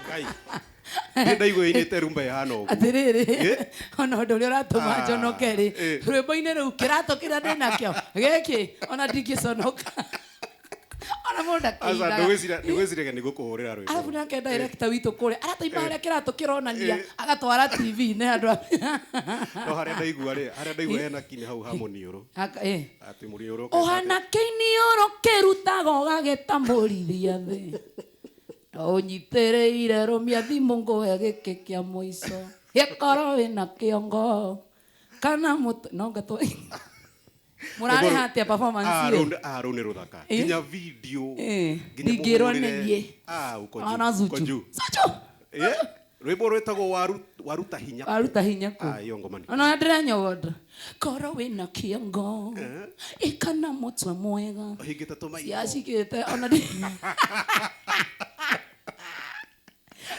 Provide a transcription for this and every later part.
Ngai. Niĩ ndaigua ĩinĩte rumba ĩhana ũguo. Atĩrĩrĩ, Eh? ona ũndũ ũrĩa ũratũma Ah, njonoke rĩ, eh. rwĩmbo-inĩ rũu kĩratũ kĩrĩa ndĩnakĩo gĩkĩ, ona ndingĩconoka, ona mũndũ Aca, akĩinaga. ndũgwĩciragia nĩ gũkũhũrĩra rwĩmbo. Arabu nake director witũ kũrĩa arataima harĩa kĩratũ kĩronania, Eh. agatwara TV-inĩ handũ No harĩa ndaigua rĩ, harĩa ndaigua hena kini hau ha mũniũrũ. Eh. Atĩ mũniũrũ Ũhana kĩiniũrũ kĩrutaga ũgagĩtamũrithia thĩ, no ũnyitĩrĩire rũmia thimũ ngũhe gĩkĩ kĩa mũico, gĩkorwo wĩna kĩongo kana mũtwe no ngatũ. Mũrarĩha atĩa performance Ah, ĩyo? rũu nĩ rũthaka. Eh. Nginya video. Eh, Nginya ndingĩrwo mũhũrĩre. nĩ niĩ. Ah, uko juu. Ona Uko Zuchu. juu. Zuchu! Eh, rwĩmbo rwĩtagwo waruta hinya. Waruta hinya kũ? Ah, iyo ngoma ni. Ona ndĩranyogonda. Korwo wĩna kĩongo ĩkana mũtwe mwega. Ũhingĩte tũmaitho. Ciacikĩte ona ndi.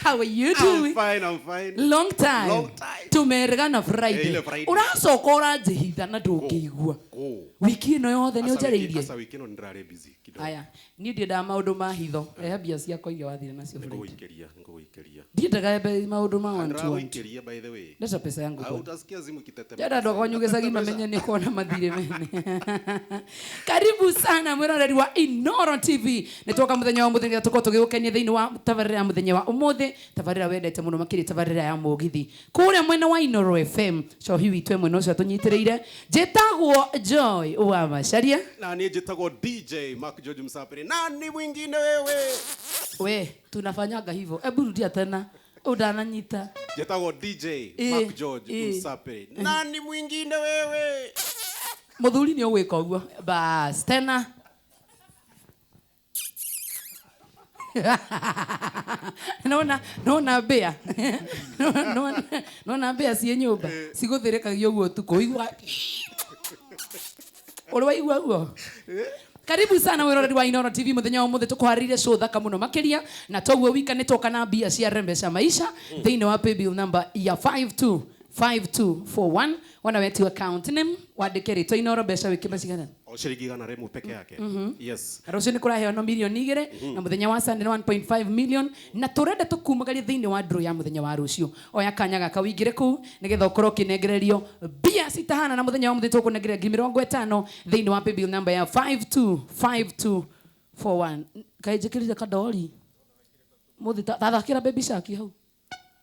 How are you I'm doing? fine, I'm fine. Long time. Long time. Tumeregana Eh, Friday. ile Friday. Ũracoka ũranjĩhitha na ndũngĩigua. Go. Wiki ĩno yothe nĩ Aca wiki- ũnjarĩirie. aca wiki ĩno nĩndĩrarĩ busy kidogo. Aya, niĩ ndiendaga maũndũ ma hitho. Rehe mbia ciakwa iria wathire nacio Friday. Nĩngũgũikĩria, nĩngũgũikĩria. Ndiendaga maũndũ ma one to one. Ndĩragũikĩria by the way. Leta pesa yangu Ah, bwana. utasikia simu ikitetemeka. Jada andũ akwanyu gĩcagi mamenye nĩ kuona mathirĩ mene. Karibu sana mwĩroreri wa Inoro TV. Nĩ twoka mũthenya wa ũmũthĩ nĩgetha tũkorwo tũgĩgũkenia thĩinĩ wa tabarĩra ya mũthenya wa ũmũthĩ, tabarĩra wendete mũno makĩria, tabarĩra ya mũgithi. Kũrĩa mwena wa Inoro FM, cohi witũ mwena ũcio atũnyitĩrĩire. Njĩtagwo Joy wa Macharia. Na niĩ njĩtagwo DJ Mark George Msapiri. Nani mwingine wewe? We, tunafanyaga hivyo. Hebu rudia tena. Udananyita. Njĩtagwo DJ Eh, Mark George eh. Msapiri. Nani mwingine wewe? Mũthuri nĩ ũgwĩka ũguo. Bas, tena. Nona mbĩa. Nona mbĩa ciĩ nyũmba cigũthĩrĩkagia ũguo ũtukũ, ũiguaga ũrĩ waigua ũguo. Karibu sana mwĩroreri wa Inoro TV. Mũthenya wa ũmũthĩ tũkũharĩrĩrie show thaka mũno makĩria, na toguo wika nĩ twoka na mbia cia rembesha maisha thĩinĩ wa paybill number ya 525241. Wona wetu account name, wandĩke rĩtwa Inoro, mbeca wĩkĩme cigana? O ciringi 100 peke yake. Yes. Rũciũ nĩ kũraheanwo mirioni 2, na mũthenya wa Sunday nĩ 1.5 million, na tũrenda tũkumagarie thĩinĩ wa draw ya mũthenya wa rũciũ. Oya kanya gaka ũingĩre kũu nĩgetha ũkorwo ũkĩnengererio mbia citahana, na mũthenya wa mũthĩ tũkũnengereria 50,000 thĩinĩ wa paybill number ya 525241. Kaĩ njĩkĩrire kadori mũthĩ tathakĩra Baby Shark hau.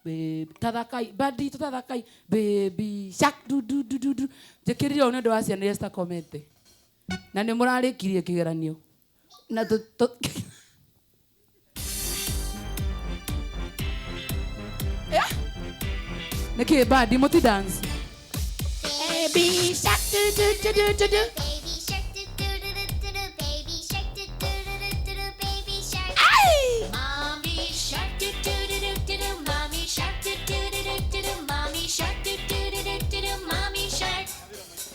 Baby, tathakai bandi, tũtathakai Baby Shark du du du du du. Njĩkĩrire ũũ nĩ ũndũ wa ciana iria citakomete na nĩ mũrarĩkirie kĩgeranio na Yeah. Nĩkĩ bandi mũti dance? Baby Shark du du du du du du. Baby shark do do do do do do. Baby shark do do do do do do. Baby shark. Ai! Mommy shark do do do do do do. Mommy shark do do do do do do. Mommy shark do do do do do do. Mommy shark.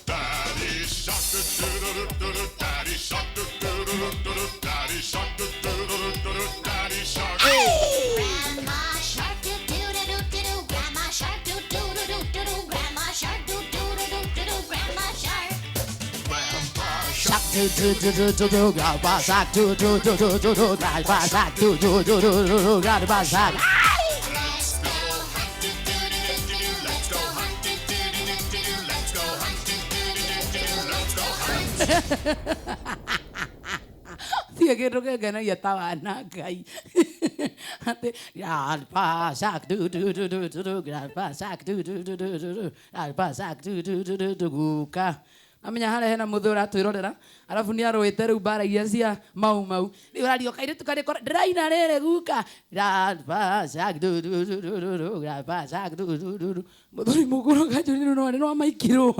Daddy shark do do do do do. Daddy shark do do do do do. Daddy shark do do do do do. Daddy shark. Grandma shark do do do do do do. Grandma shark do do do do do do. Grandma shark do do do do do do. Grandma shark. Grandpa Shark do do do do do do, grandpa shark do do do do do do, grandpa shark do do do do do do, grandpa shark. Let's go hunt do do do do do do. Let's go hunt do do do do do do. Let's go hunt do do do do do do. Let's go hunt. Tirĩ kĩndũ kĩngenagia ta wana Ngai. Atĩ grandpa shark do do do do do do, grandpa shark do do do do do do, grandpa shark do do do do do. Guka amenya harĩa hena mũthĩ ũratwĩrorera, arabu nĩ arũĩte rĩu mbara iria cia mau mau, rĩu ũrario kairĩtu karĩkora ndĩraina rĩrĩ guka, grandpa shark do do do do do do, grandpa shark do do do do. Mũthuri mũkũrũ kanjũri no nĩ maikirwo.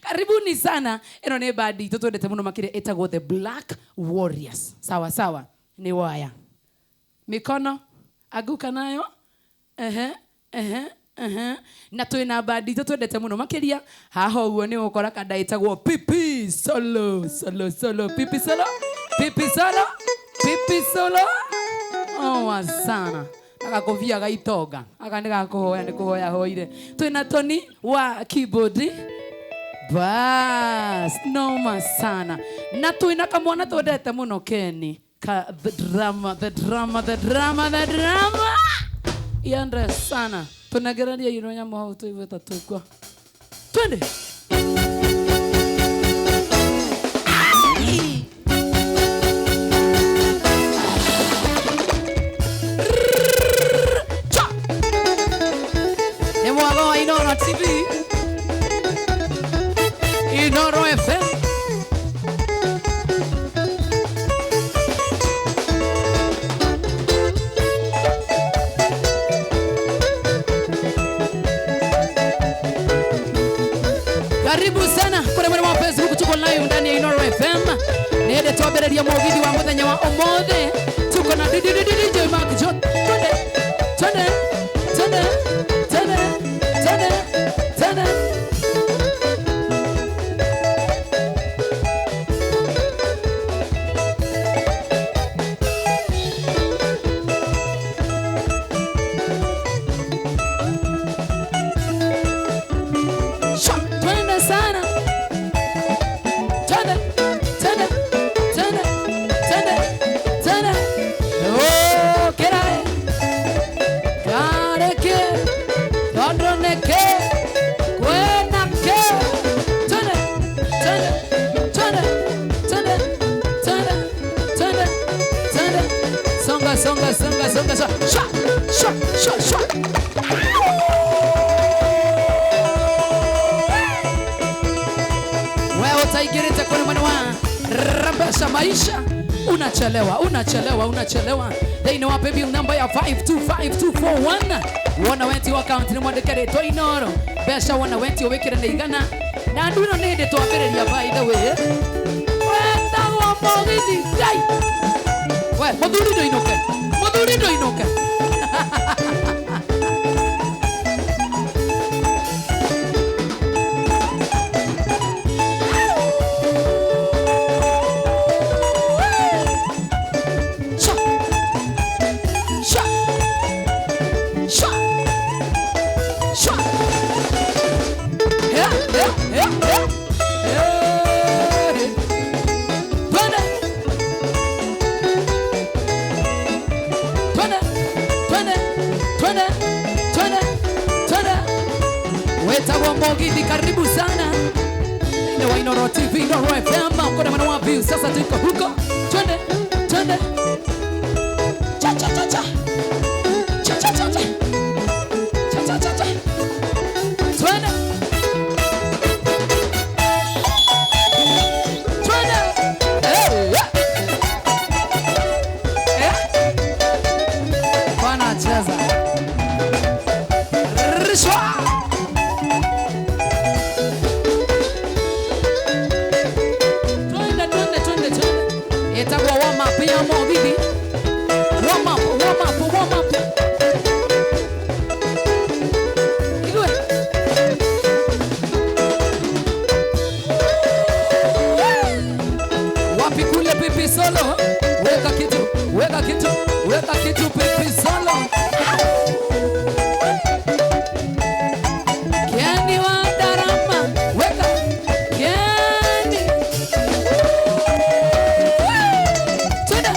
Karibuni sana. Ĩno nĩ bandi itũ twendete mũno makĩria ĩtagwo The Black Warriors. Sawa sawa, nĩ waya mikono anguka nayo. Ehe ehe ehe. Na twĩna bandi itũ twendete mũno makĩria haha ũguo nĩ ũgũkora kanda ĩtagwo Pipi Solo Solo Solo, Pipi Solo, Pipi Solo, Pipi Solo. Oh, sana agakũbia gaitonga aka nĩ gakũhoya nĩ kũhoya hoire. Twĩna Tony wa keyboard, Bas, noma sana. Na twina kamwana twendete muno Keni. Ka the drama, the drama, the drama, the drama. Iandre sana. Tunageraria ino nyamu hau tuiwe tatukwa. Twende. Ni mwago wa Inooro TV. Inooro FM. Karibu sana kule mwena wa Facebook, tuko live ndani ya Inooro FM. Niende twambĩrĩrie mũgithi wa mũthenya wa ũmũthĩ. Tuko na DJ Mark John. Twende, twende, twende, twende, twende, twende. Twende sana. Twende, twende, twende, twende, twende. Oh, kerae. Kareke, tondroneke, kwenake. Twende, twende, twende, twende, twende, twende, twende. Songa, songa, songa, songa, songa. Shwa, shwa, shwa, shwa. Wewe utaingirite kwenye mwena wa rembesha maisha. Unachelewa, unachelewa, unachelewa. Thĩinĩ wa paybill number ya 525241. Wona wenti wa account nĩ mwandĩke rĩtwa Inooro. Mbeca wona wenti ũwĩkĩre nĩ igana. Na ndu ĩno nĩ hĩndĩ twambĩrĩria by the way. Wetagwo mũgithi Ngai. We, mũthuri ndũinũke. Mũthuri ndũinũke. Sha. Sha. Sha. Sha. Yeah, yeah, yeah, yeah. Yeah. Twende. Twende. Twende. Twende. Twende. Twende. Wetagwo mũgithi, karibu sana. Ni wa Inooro TV, Inooro FM, uko na mwana wa view. Sasa tuko huko. Twende. Twende. Cha cha cha cha. Cha cha cha cha. Cha cha cha cha. Twende. Twende. Eh, eh. Eh. Bwana cheza. Rishwa. Twende, twende, twende, twende. Itakuwa warm up ya Mugithi. Warm up, warm up, warm up. Igwe. Wapi kule pipi solo? Weka kitu, weka kitu, weka kitu pipi solo. Kendi wa Darama, weka Kendi. Twende.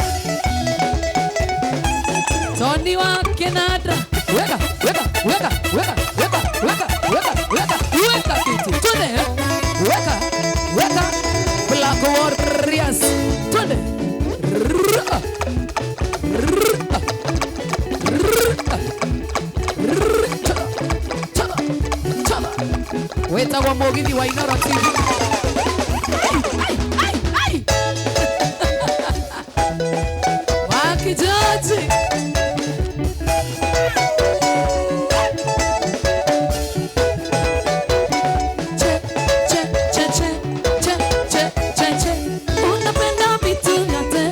Tony wa Kenadra, weka, weka, weka, weka, weka, weka, weka, weka, weka kitu. Twende, weka, weka. Black Warriors. Twende. Rrrr. Rrrr. Rrrr. Chapa, chapa, chapa. Wetagwo mũgithi wa Inooro TV. Ai, ai, ai, ai. Wakijaji. Che, che, che, che, che, che, che, che. Unapenda vitu vyote.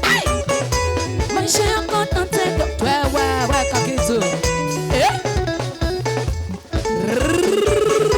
Ai! Maisha yako nataka. Wewe, weka kitu. Eh? Rrrr.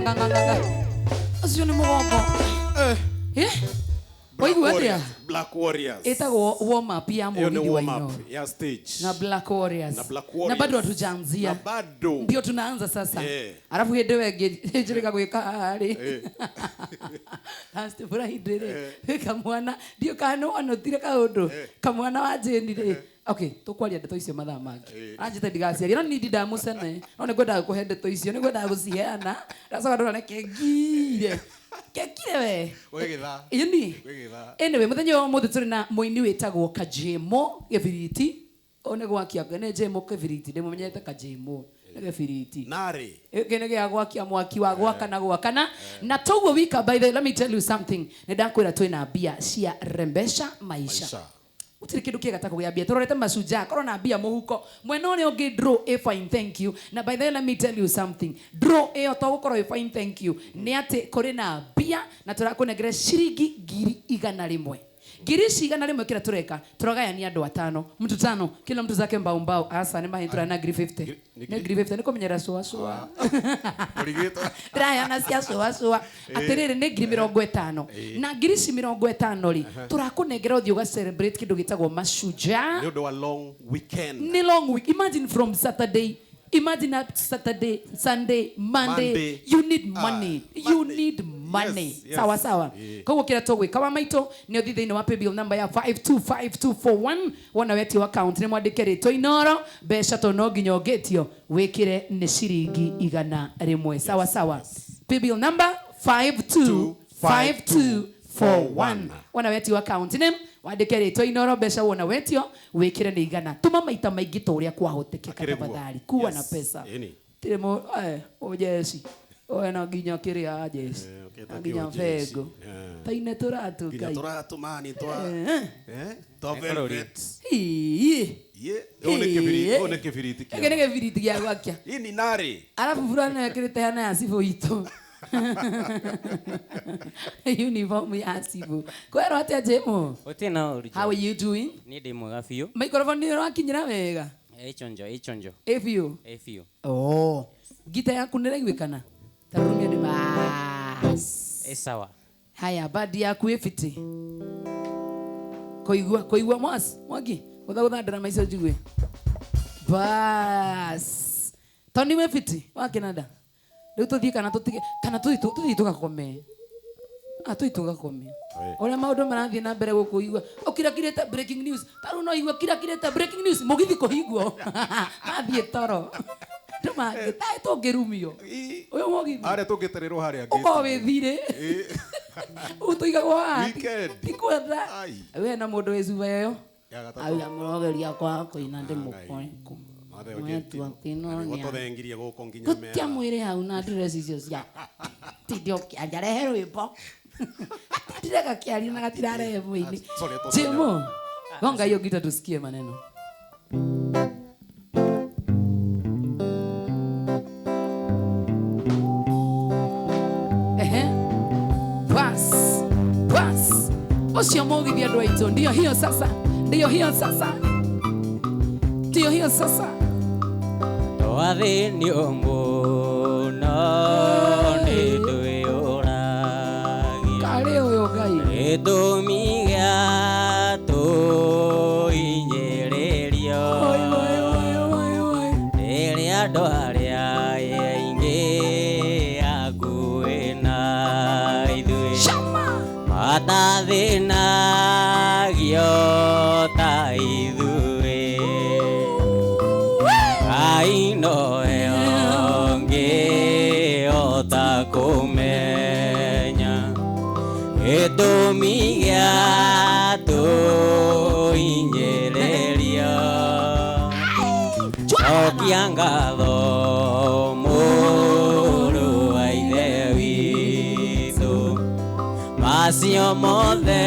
Nga nga nga. Ucio ni mugongo. Eh? Waigua atia? Black Warriors. Ĩtagwo warm up ya mũgithi wa warm up ya stage. Na Black Warriors. Na Black Warriors. Na bado hatujaanzia. Na bado. Ndio tunaanza sasa. Yeah. Alafu hĩndĩ ĩyo ĩngĩ njĩrĩga gwĩka harĩ. Furahi rĩ. Kamwana ndio kana anotire kaũndũ. Kamwana wa Jane rĩ. Okay, tukwaria ndeto icio mathaa mangĩ. Anjĩte ndigaciaria no ni ndindamucene. No nĩngwendaga kũhe ndeto icio, nĩngwendaga gũciheana. Ndacoka ndona reke ngire. Kekire we. Wegitha. Ĩni. Wegitha. Anyway, muthenya wa mũthĩ tũrĩ na mũini wĩtagwo Kajemo Gĩbiriti. O nĩ gwakia nĩ Jemo Gĩbiriti, ndĩmũmenyete Kajemo nĩ Gĩbiriti. Narĩ. Gĩkĩ nĩ gĩa gwakia mwaki wa gwakana gwakana. Na toguo wika, by the way, let me tell you something. Nĩ ndakwĩra twĩna mbia cia rembesha maisha. Gũtirĩ kĩndũ kĩega ta kũgĩa mbia. Tũrorete mashujaa, korwo na mbia mũhuko. Mwena ũrĩa ũngĩ draw a fine thank you. Na by the way, let me tell you something. Draw ĩyo to gũkorwo ĩ fine thank you. Nĩ atĩ kũrĩ na mbia na tũrakũnengera ciringi 100,000. Ngiri ici 100 kĩrĩa tũreka, tũragayania andũ atano. Mtu tano, kila mtu zake mbao mbao. Asa nĩ mahĩtũra na ngiri 50. Nĩ ngiri 50 nĩ kũmenyera cũa cũa. Ndĩraheana cia cũa cũa. Atĩrĩrĩ nĩ ngiri 50. Na ngiri ici 50 rĩ, tũrakũnengera ũthiĩ ũga celebrate kĩndũ gĩtagwo mashujaa. Nĩ ũndũ wa long weekend. Nĩ long week. Imagine from Saturday. Imagine that Saturday, Sunday, Monday. You need money. You need money. Yes, yes. Sawa sawa. Yeah. Koguo kĩrĩa tũgwĩka wa maitũ nĩ ũthiĩ thĩinĩ wa paybill number ya 525241 wona wetio account nĩ mwandĩke rĩtwa Inoro mbeca to no nginya ũngĩtio wĩkĩre nĩ ciringi 100. Sawa sawa. Paybill number 525241 wona wetio account name wandĩke rĩtwa Inoro mbeca wona wetio wĩkĩre nĩ 100. Tũma maita maingĩ ta ũrĩa kwahotekeka tafadhali. Kuwa na pesa. Tirĩ mũ ũjeci. Oe na nginya kĩrĩa jeci. Na nginya bego. Taine tũratũ Nginya Ngai. tũratũ mani twa. Twa velvet. Ii. Ye, ũyũ nĩ kĩbiriti, ũyũ nĩ kĩbiriti kĩa. Gĩkĩ nĩ kĩbiriti gĩa gwakia. Hii ni narĩ. Arabu burana ĩkĩrĩte hana ya cibũ itũ. Uniform ya cibũ. Kwerwo atĩa Jemo? Otina ũru. How are you doing? Niĩ ndĩ mwega biũ. Microphone nĩ ĩrakinyĩra wega. Ĩchonjo, ĩchonjo. Ĩ biũ. Ĩ biũ. Oh. Gita yaku nĩ ĩraiguĩkana? Ta rũrumia nĩ bas. Ĩ sawa. Haya, bandi yaku ĩ fiti. Kũigua, kũigua mwas, Mwangi. Gũtha gũtha ndarama icio njigue. Bas. Toni wĩ fiti wa kĩnanda. Rĩu tũthiĩ kana tũtige kana tũthiĩ tũgakome. Tũthiĩ tũgakome. Ũrĩa maũndũ marathiĩ na mbere gũkũ igua. Ũkirakirĩte breaking news. Ta rĩu no igua kirakirĩte breaking news. Mũgithi kũhingwo. Mathiĩ toro. Ndũmangĩ ta tũngĩrumio. Ũyũ mũgithi. Harĩa tũngĩtererwo harĩa Ũkorwo wĩ thirĩ. Ũtũigagwo haha. Weekend. Ti kwenda. We na mũndũ wĩ cuba ĩyo. Ya gatatũ. Auga mũrogeria kwaga kũina ndĩmũkore kũ. Tũthengirie gũkũ nginya mera. Gũtia mwĩrĩ hau na ndress icio cia. Tinde ũkĩanja rehe rwĩmbo. Gatindire gakĩaria na gatirarehe mũini. Jemo, gonga hiyo gita tusikie maneno. Ehe. Bas. Bas. Ucio mũgithi andũ aitũ. Ndio hiyo sasa. Ndio hiyo sasa. Ndio hiyo sasa. Twathĩnio mũno nĩ twĩyũragia. Karĩ ũyũ Ngai. Gĩtũmi gĩa tũhinyĩrĩrio. Rĩrĩa andũ arĩa aingĩ hakuhĩ na ithuĩ matathĩnagio ta ithuĩ. Ngai nowe ũngĩhota kũmenya gĩtũmi gĩa tũhinyĩrĩrio. Cokia ngatho mũrũ wa Ithe witũ, macio mothe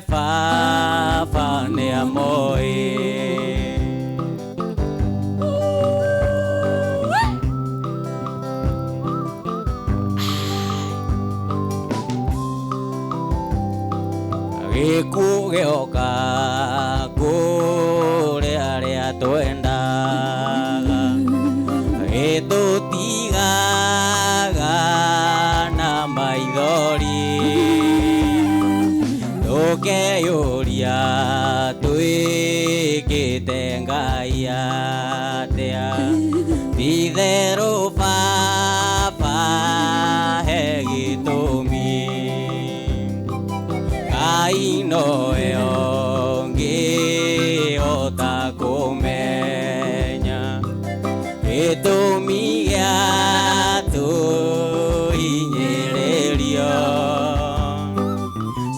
Baba nĩamoĩ. Gĩkuũ gĩoka kũrĩ arĩa twendaga, gĩtũtigaga Itherũ baba he gĩtũmi Ngai nowe ũngĩhota kũmenya gĩtũmi gĩa tũhinyĩrĩrio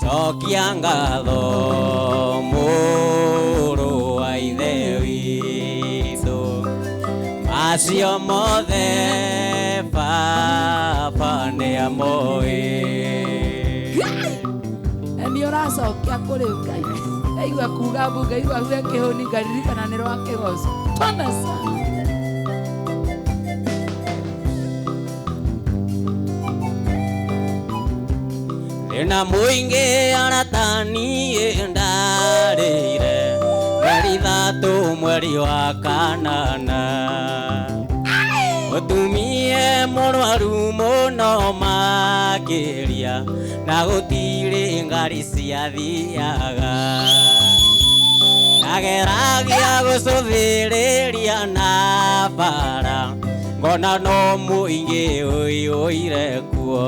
cokia ngatho mũrũ wa ithe witũ macio mothe baba nĩamoĩ. Na nĩ ũracokia kũrĩ Ngai. Ndaigua kuga mbu, ngaigua gwe kĩhũni, ngaririkana nĩ rwa kĩgoco. Twende sana. Thĩna mũingĩ arata niĩ ndarĩire mweri 3 mweri wa kanana mũtumie mũrwaru mũno makĩria na gũtirĩ ngari ciathiaga ndageragia gũcũthĩrĩria na bara ngona no mũingĩ ũiyũire kuo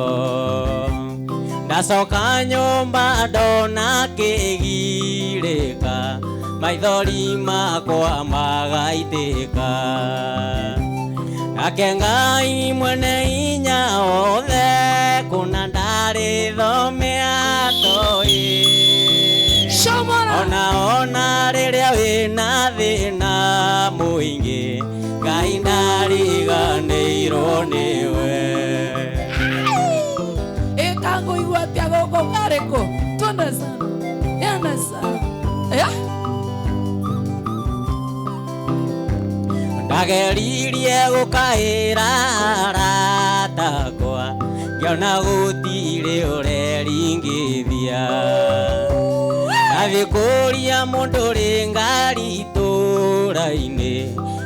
ndacoka nyũmba ndona kĩgirĩka maithori makwa magaitĩka nake Ngai mwene hinya wothe kũna ndarĩ thome atoĩ ona ona rĩrĩa wĩna thĩna mũingĩ Ngai ndariganĩirwo nĩwe. Ĩkangũigua atĩa gũkũ karĩkũ? Twende sana. Yende sana. Ya? Ndageririe gũkaĩra arata akwa ngĩona gũtirĩ ũreringithia ndathiĩ kũria mũndũ ũrĩ ngari itũũra-inĩ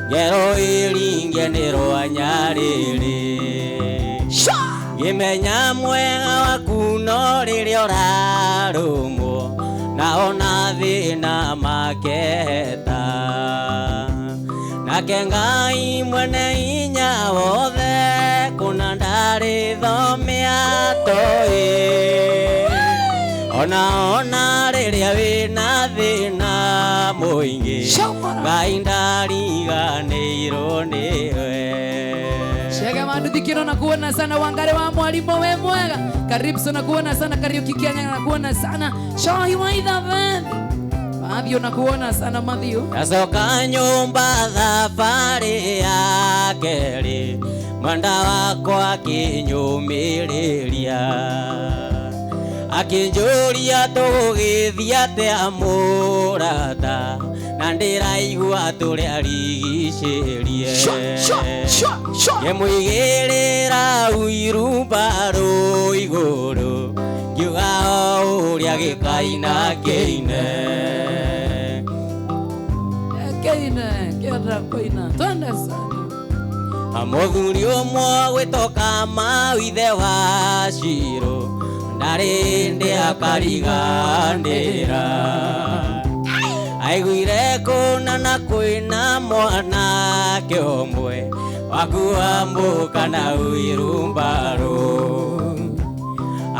ngero ĩringe nĩ rwa Nyarĩrĩ ngĩmenya mwega waku no rĩrĩa ũrarũmwo na ona thĩna makeheta nake Ngai mwene hinya wothe kũna ndarĩ thome atoĩ ona ona rĩrĩa wĩna thĩna mũingĩ Ngai ndariganĩirwo nĩwe. Shega Manduthi na kuona sana Wangare wa mwalimu we mwega. Karibu sana kuona sana Kariuki Kenya na kuona sana Shahi wa Ithaven. Mathio na kuona sana Mathio. Ndacoka nyũmba thabarĩ ya kerĩ mwenda wakwa akĩnyũmĩrĩria akĩnjũria tũgũgĩthiĩ atĩa mũrata na ndĩraigua tũrĩa rigicĩrie ngĩmũigĩrĩra ũirumbarũ igũrũ ngiuga o ũrĩa gĩkaina kĩine. Kĩine kĩenda kũina. Twende sana. Mũthuri ũmwe gwĩtwo Kamau ithe wa Shiro ndarĩ ndĩ akariganĩra aiguire kũna na kwĩna mwanake ũmwe wakuambũka na ũirumbarũ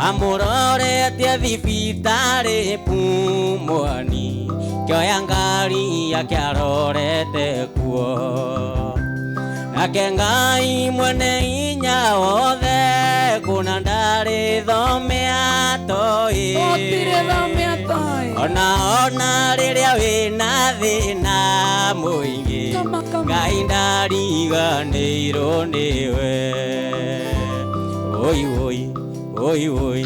amũrorete thibitarĩ Pumwani kĩoya ngari yake arorete kuo nake Ngai mwene hinya wothe kũna ndarĩ thome atoĩ ona ona rĩrĩa wĩna thĩna mũingĩ Ngai ndariganĩirwo nĩwe. Oi oi oi oi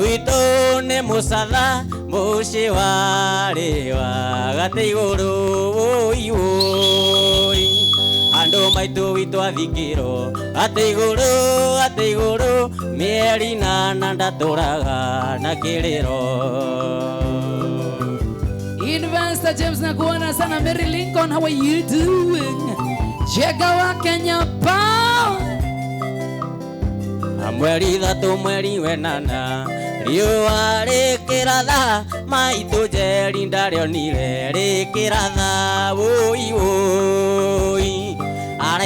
witũ nĩ mũcatha mũciĩ warĩwa gatĩ igũrũ oi oi andũ maitũ witũ athikĩrwo atĩ igũrũ mĩeri nana ndatũraga na kĩrĩro. Investor James na kuona sana Mary Lincoln, how are you doing? Chega wa Kenya Power. Mweri 3 mweri 8 riũa rĩkĩratha maitũ Njeri ndarĩonire rĩkĩratha wũi wũi.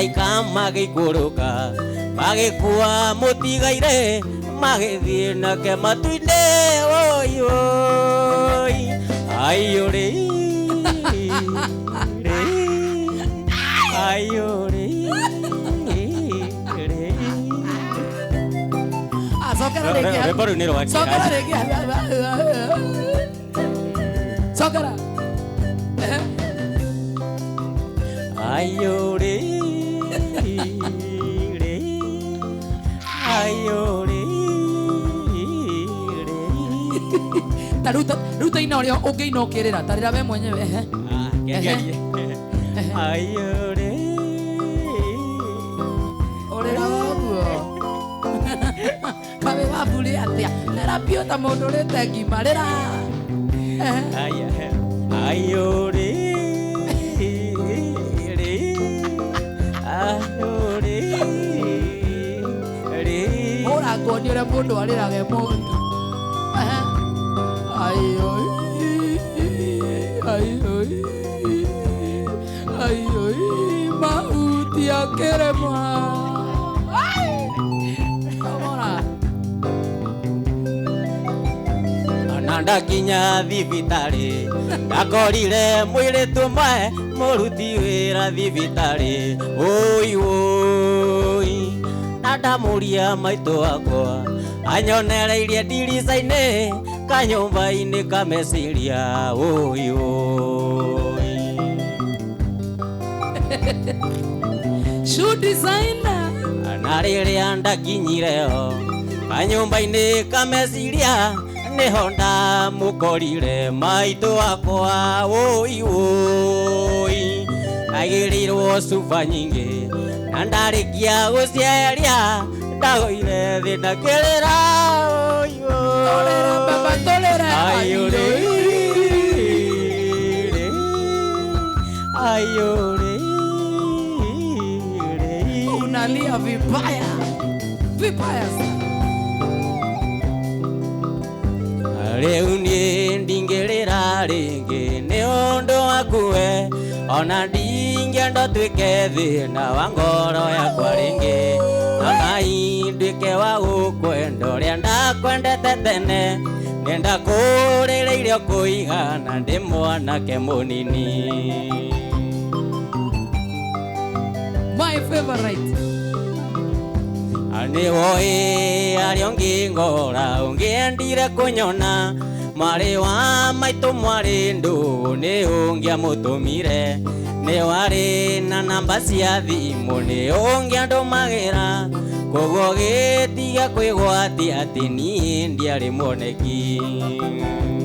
Araika magĩikũrũka magĩkua mũtigaire magĩthiĩ nake matu-inĩ oi oi ayũrĩ rĩ ayũrĩ rĩ. Ah, cokera rĩngĩ. Rwĩmbo rũu nĩ rwa Cokera kĩeha. rĩngĩ. Cokera. Ayũrĩ rĩ ayũrĩ rĩ. Ta rĩu rĩu ta ina ũrĩa ũngĩina ũkĩrĩra ta rĩra we mwenyewe ehe. Ah, kĩangerie. Ayũrĩ. Ũrĩra ũguo. Kawe waburi atĩa? Rĩra biũ ta mũndũ ũrĩte ngima rĩra. Ehe. Aya. Ayũrĩ rĩ ayũrĩ rĩ. Hũra nguoni ũrĩa mũndũ arĩraga e mũhũtu. Ehe. Ayoi, ayoi, ayoi, mahuti akĩrĩmwa. Ai! Kamora. Ona ndakinya thibitarĩ ndakorire mũirĩtu ũmwe mũruti wĩra thibitarĩ ũi ũi na ndamũria maitũ wakwa anyonereirie ndirica-inĩ kanyũmba-inĩ ka meciria ũi ũi. Shoe designer. Na rĩrĩa ndakinyire ho kanyũmba-inĩ ka meciria nĩho ndamũkorire maitũ wakwa ũi ũi agĩrĩirwo cuba nyingĩ na ndarĩkia gũcieheria ndagũire thĩ ndakĩrĩra ũi Tũrĩra baba tũrĩra. Ayũrĩ rĩ ayũrĩ rĩ. Unalia vibaya. Vibaya sana. Rĩu niĩ ndingĩrĩra rĩngĩ nĩ ũndũ waku we ona ndingĩenda ũtuĩke thĩna wa ngoro yakwa rĩngĩ ona nduĩke wa gũkwenda ũrĩa ndakwendete tene nĩ ndakũrĩrĩire kũigana ndĩ mwanake mũnini. My favorite. Nĩ woĩ arĩa ũngĩ ngora ũngĩendire kũnyona mwarĩ wa maitũ mwarĩ ndũgũ nĩ ũngĩamũtũmire nĩ warĩ na namba cia thimũ nĩ ũngĩandũmagĩra koguo gĩtiga kwĩgwatia atĩ niĩ ndiarĩ mwoneki.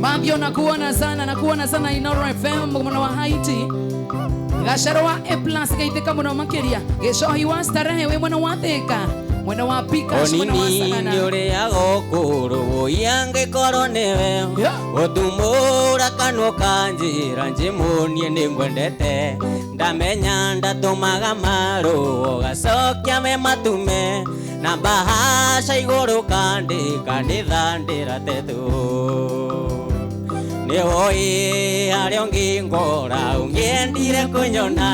Mangio nakuona sana nakuona sana Inoro FM mwena wa Haiti. Gacaro wa A plus gaithĩka mũno makĩria. Gĩcohi wa starehe wĩ mwena wa Thĩka. Mwena wa Pikas mwena wa Onini Sagana. nĩ ũrĩaga ũkũrũ ũiangĩkorwo nĩwe Yeah. ũtumũra kanua ka njĩra njĩmũnie nĩ ngwendete ndamenya ndatũmaga marũa ũgacokia me matume na mbahaca igũrũ kandĩka nĩthandĩra tetũ nĩ woĩ harĩa ũngĩngora ũngĩendire kũnyona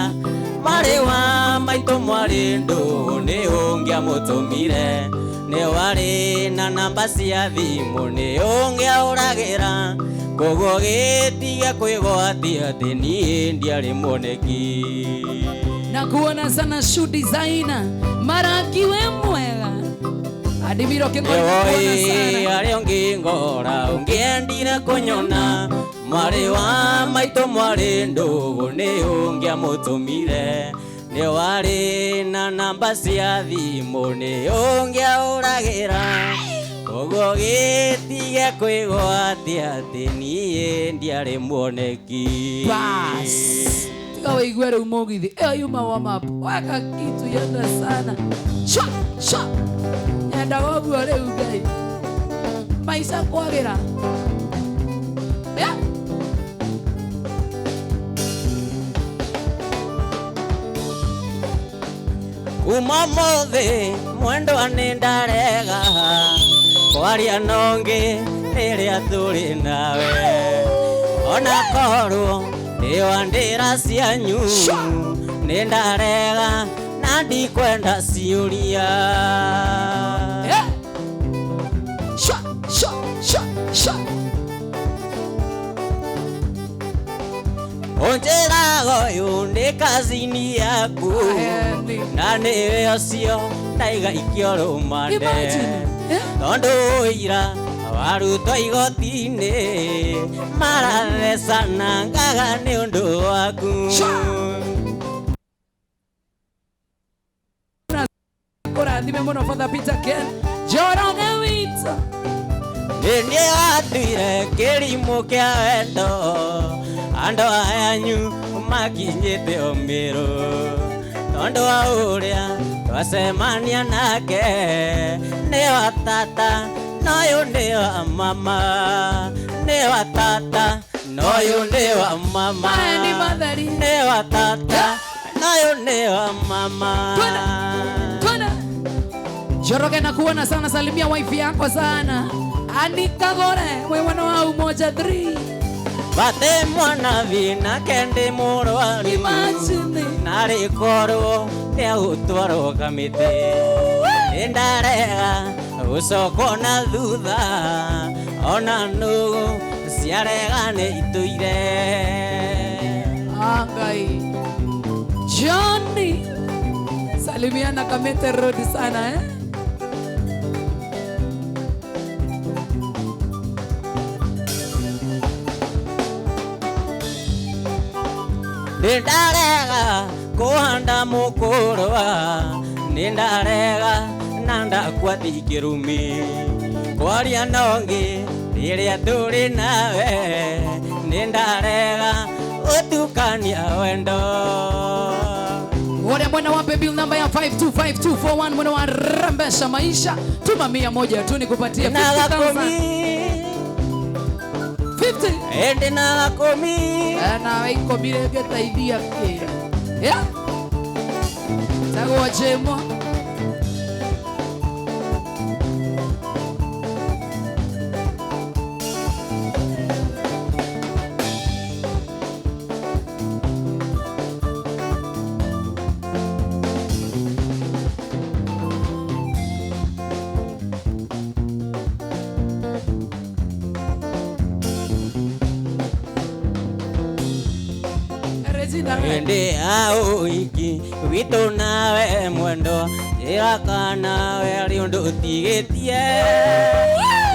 mwarĩ wa maitũ mwarĩ ndũgũ nĩ ũngĩamũtũmire nĩ warĩ na namba cia thimũ nĩ ũngĩahũragĩra koguo gĩtige kwĩgwatia atĩ niĩ ndiarĩ mwoneki. Nakuona sana shoe designer. Maraki we mwega. Adimiro Kĩng'ori nakuona Nĩwoĩ sana. harĩa ũngĩngora ũngĩendire kũnyona mwarĩ wa maitũ mwarĩ ndũgũ nĩ ũngĩamũtũmire nĩ warĩ na namba cia thimũ nĩ ũngĩahũragĩra koguo gĩtige kwĩgwatia atĩ niĩ ndiarĩ mwoneki. Bas. Tiga wĩigue rĩu mũgithi. Ĩyo yuma warm up. Weka kitu yenda sana. Shwa, shwa. Nyendaga ũguo rĩu Ngai. Maica kwagĩra. Yeah. Kuma ũmũthĩ mwendwa nĩ ndarega kwaria na ũngĩ rĩrĩa tũrĩ nawe ona korwo nĩ wa ndĩra cianyu nĩ ndarega na Na ndikwenda ciũria. Yeah. Sha, sha, sha, sha. Ũnjĩraga ũyũ nĩ kazini yaku Ahendi. na nĩwe ũcio ndaiga ikio rũmande. Imagine. Eh? Tondũ ũira warutwo igoti-inĩ marathecana ngaga nĩ ũndũ waku. Sha. Kũrathime mũno Father Peter Ken. Njoroge witũ. Nĩ watuire kĩrimũ kĩa wendo andũ ayanyu makinyĩte o mĩrũ tondũ wa ũrĩa twacemania nake nĩ wa tata noyũ nĩ wa mama nĩ wa tata noyũ nĩ wa mama Maya nĩ matheri. nĩ wa tata noyũ nĩ wa mama. Twende. Twende. Njoroge na kuona sana, salimia wife yako sana. Anika Gore, we mwana wa Umoja 3. Bate mwana vina kende mũrwaru. Imagine. Narĩ korwo nĩegũtwarwo kamĩtĩ nĩndarega gũcokwo na thutha ona nũgũ ciarega nĩ itũire. Angai. Johnny. Salimia na Kamete Road sana eh. Nĩndarega kũhanda mũkũrwa nĩndarega na ndakua ti kĩrumi kwaria na ũngĩ rĩrĩa tũrĩ nawe nĩndarega ũtukania wendo. Wale mwena wa bill namba ya 525241 mwena wa rembesha maisha tuma 100 tu nikupatie Na 50,000. gakũmi 50. ĩndĩ na gakũmi Nawe ikũmi rĩngĩteithia kĩ? Yeah. Tagwo Jemo. Regina. Ĩndĩ ya ũhiki witũ nawe mwendo njĩra kana we arĩ ũndũ ũtigĩtie.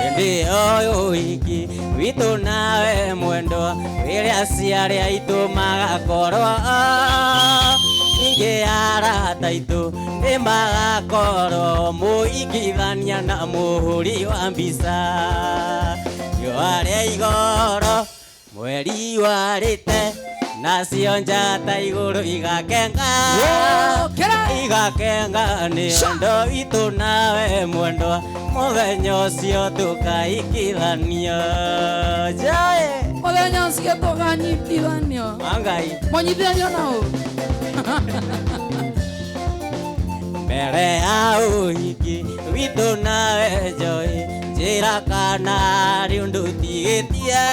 Ĩndĩ ya ũhiki witũ nawe mwendo wĩre aciari aitũ magakorwo ingĩ arata aitũ nĩ magakorwo mũigithania na mũhũri wa mbica. Riũa rĩa igoro mweri warĩte nacio njata igũrũ igakenga Wokĩra. igakenga nĩ Sha. wendo witũ nawe mwendwa mũthenya ũcio tũkaikithanio jae Mũthenya ũcio tũkanyitithanio. Ngai. Mũnyitithanio na ũ? Mbere ya ũhiki witũ nawe Joy njĩra kana rĩ ũndũ ũtigĩtie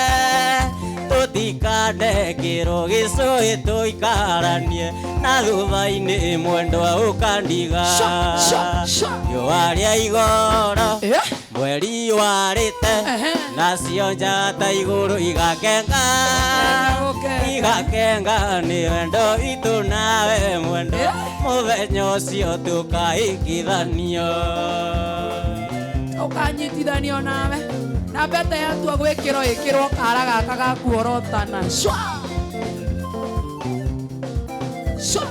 tũtikanekĩrwo gĩcũhĩ tũikaranie na thutha-inĩ mwendwa ũkandiga. Sha, sha, sha. Riũa rĩa igoro Eh? mweri warĩte Ehe. nacio njata igũrũ igakenga Igakenga. igakenga nĩ wendo witũ nawe mwendwa Eh? mũthenya ũcio tũkaikithanio. Ũkanyitithanio nawe na mbete yatua gwĩkĩrwo ĩkĩrwo kara gaka ga kuorotana. Shwa. Shwa.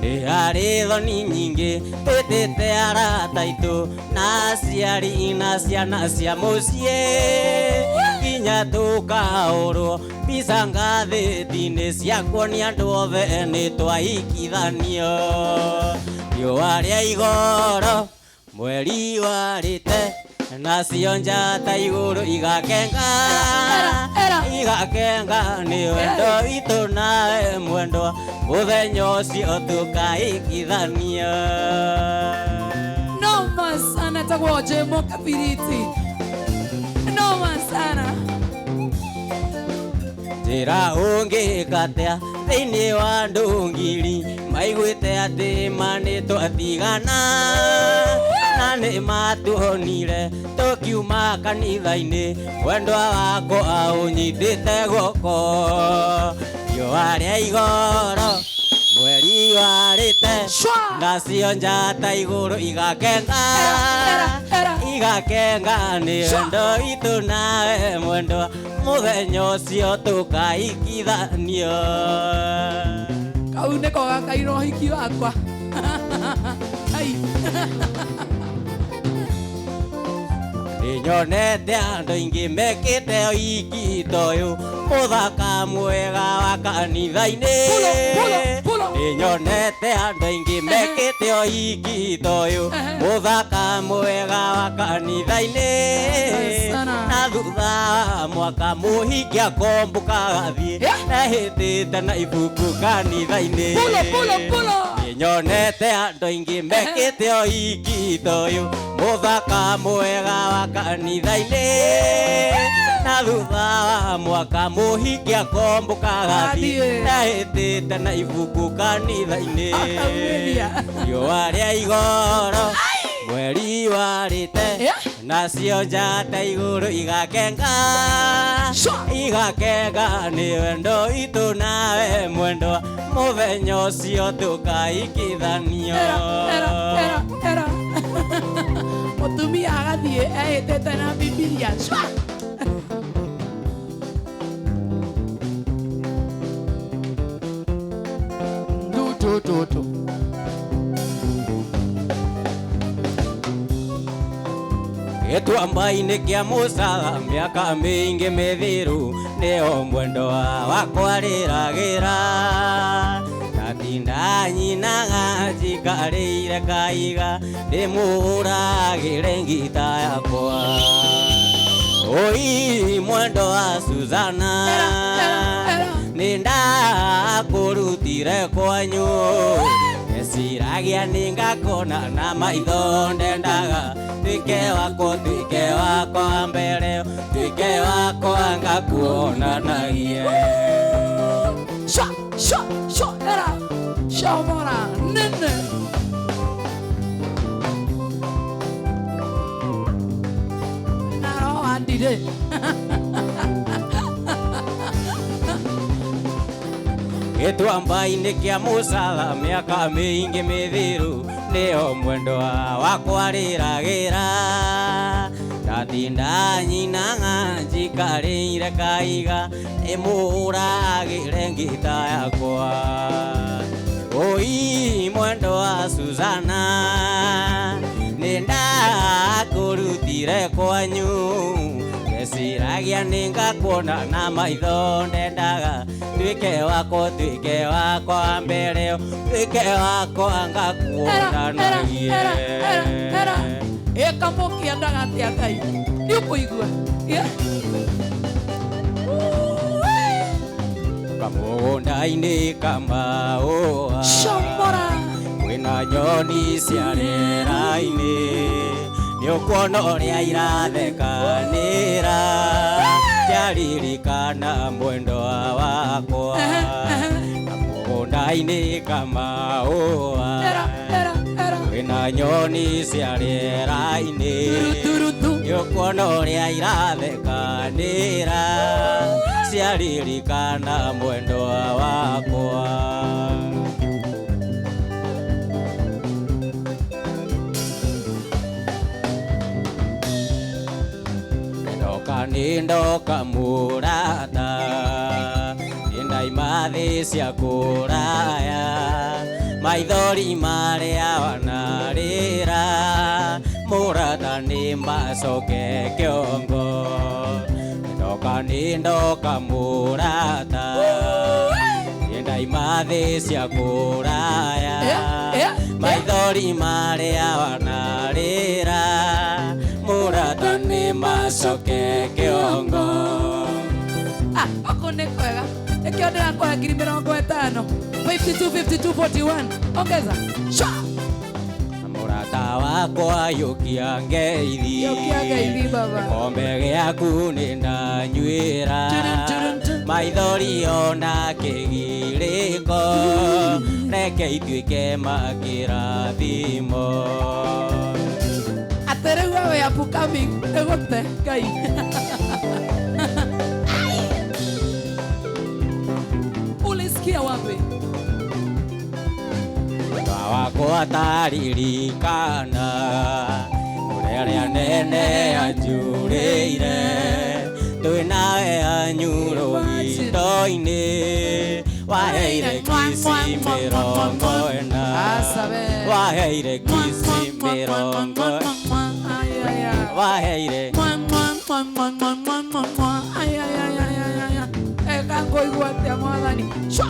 Nĩ harĩ thoni nyingĩ twĩtĩte arata aitũ na aciari na ciana cia mũciĩ nginya tũkahũrwo mbica ngathĩti-inĩ cia kuonia andũ othe nĩ twaikithanio. Riũa rĩa igoro mweri warĩte nacio njata igũrũ igakenga Era, era. igakenga nĩ wendo witũ nawe mwendwa mũthenya ũcio tũkaikithanio. Noma sana tagwo Jemo Kabiriti. Noma sana. Njĩra ũngĩka atĩa thĩinĩ wa andũ ngiri maiguĩte atĩ ma nĩtwatigana na nĩ matuonire tũkiuma kanitha-inĩ mwendwa wakwa aũnyitĩte guoko riũa rĩa igoro mweri warĩte nacio njata igũrũ igakenga igakenga nĩ wendo witũ nawe mwendwa mũthenya ũcio tũkaikithanio. Kau nĩko gakairwo ũhiki wakwa. Ai. Nĩnyonete andũ aingĩ mekĩte ũhiki ta ũyũ mũthaka mwega wa kanitha-inĩ. Nĩnyonete andũ aingĩ mekĩte ũhiki ta ũyũ mũthaka mwega wa kanitha-inĩ na thutha wa mwaka mũhiki akombũka agathiĩ ehĩtĩte na ibuku kanitha-inĩ. Nĩnyonete andũ aingĩ mekĩte ũhiki ta ũyũ mũthaka mwega wa kanitha-inĩ na thutha wa mwaka mũhiki akombũka agathiĩ ehĩtĩte na ibuku kanitha-inĩ. Riũa rĩa igoro mweri warĩte nacio njata igũrũ igakenga igakenga nĩ wendo witũ nawe mwendwa mũthenya ũcio tũkaikithanio. Mũtumia agathiĩ ehĩtĩte na Bibilia. Tu. Gĩtuamba-inĩ kĩa Mũcala mĩaka mĩingĩ mĩthiru nĩo mwendwa wakwa rĩragĩra ndatinda nyinaga njikarĩire kaiga ndĩmũhũragĩre ngita yakwa. Oi mwendwa wa Suzana nĩndakũrutire kwanyu ndeciragia nĩngakona na maitho ndendaga tuike wakwa mbere tuike wakwa ngakuonanagie. Sha sha sha era shamora nene. Naro andire. Gĩtuamba-inĩ kĩa Mũcala mĩaka mĩingĩ mĩthiru nĩo mwendwa wakwa rĩragĩra ndatinda nyinaga njikarĩire kaiga ndĩmũhũragĩre ngita yakwa. Oi mwendwa wa Suzana nĩndakũrutire kwanyu ndeciragia nĩngakuona na maitho ndendaga tuike wakwa mbere tuike wakwa ngakuonanagie. Ĩkamũkĩendaga atĩa Ngai nĩũkũigua kamũgũnda-inĩ kamaũa Shomora kwĩna nyoni cia rĩera-inĩ nĩũkuona ũrĩa irathekanĩra njaririkana mwendwa wakwa kamũgũnda-inĩ kamaũa kwĩna nyoni cia rĩera-inĩ nĩũkuona ũrĩa irathekanĩra ciaririkana mwendwa wakwa. Nĩndoka mũrata nĩndaima thĩ cia kũraya maithori marĩa wanarĩra mũrata nĩmacoke kĩongo. Nĩndoka mũrata nĩndaima thĩ cia kũraya maithori marĩa wanarĩra mũrata nĩmacoke kĩongo. Oko nĩ kwega nĩkĩo ndĩrakũhe ngiri mĩrongo ĩtano 52 52 41 ongeza. Sha Mũrata wakwa yũkia ngeithi yũkia ngeithi baba gĩkombe gĩaku nĩndanyuĩra Maithori ona kĩgirĩko reke ituĩke makĩrathimo. Atĩ rĩu wewe upcoming nĩgũte Ngai. Ulisikia wapi? Wakwa taririkana ũrĩa nene anjurĩire twĩ nawe anyurũgito-inĩ waheire kisi 40 waheire kisi 40 waheire Eka ngũigua atĩa mwathani. Shwa!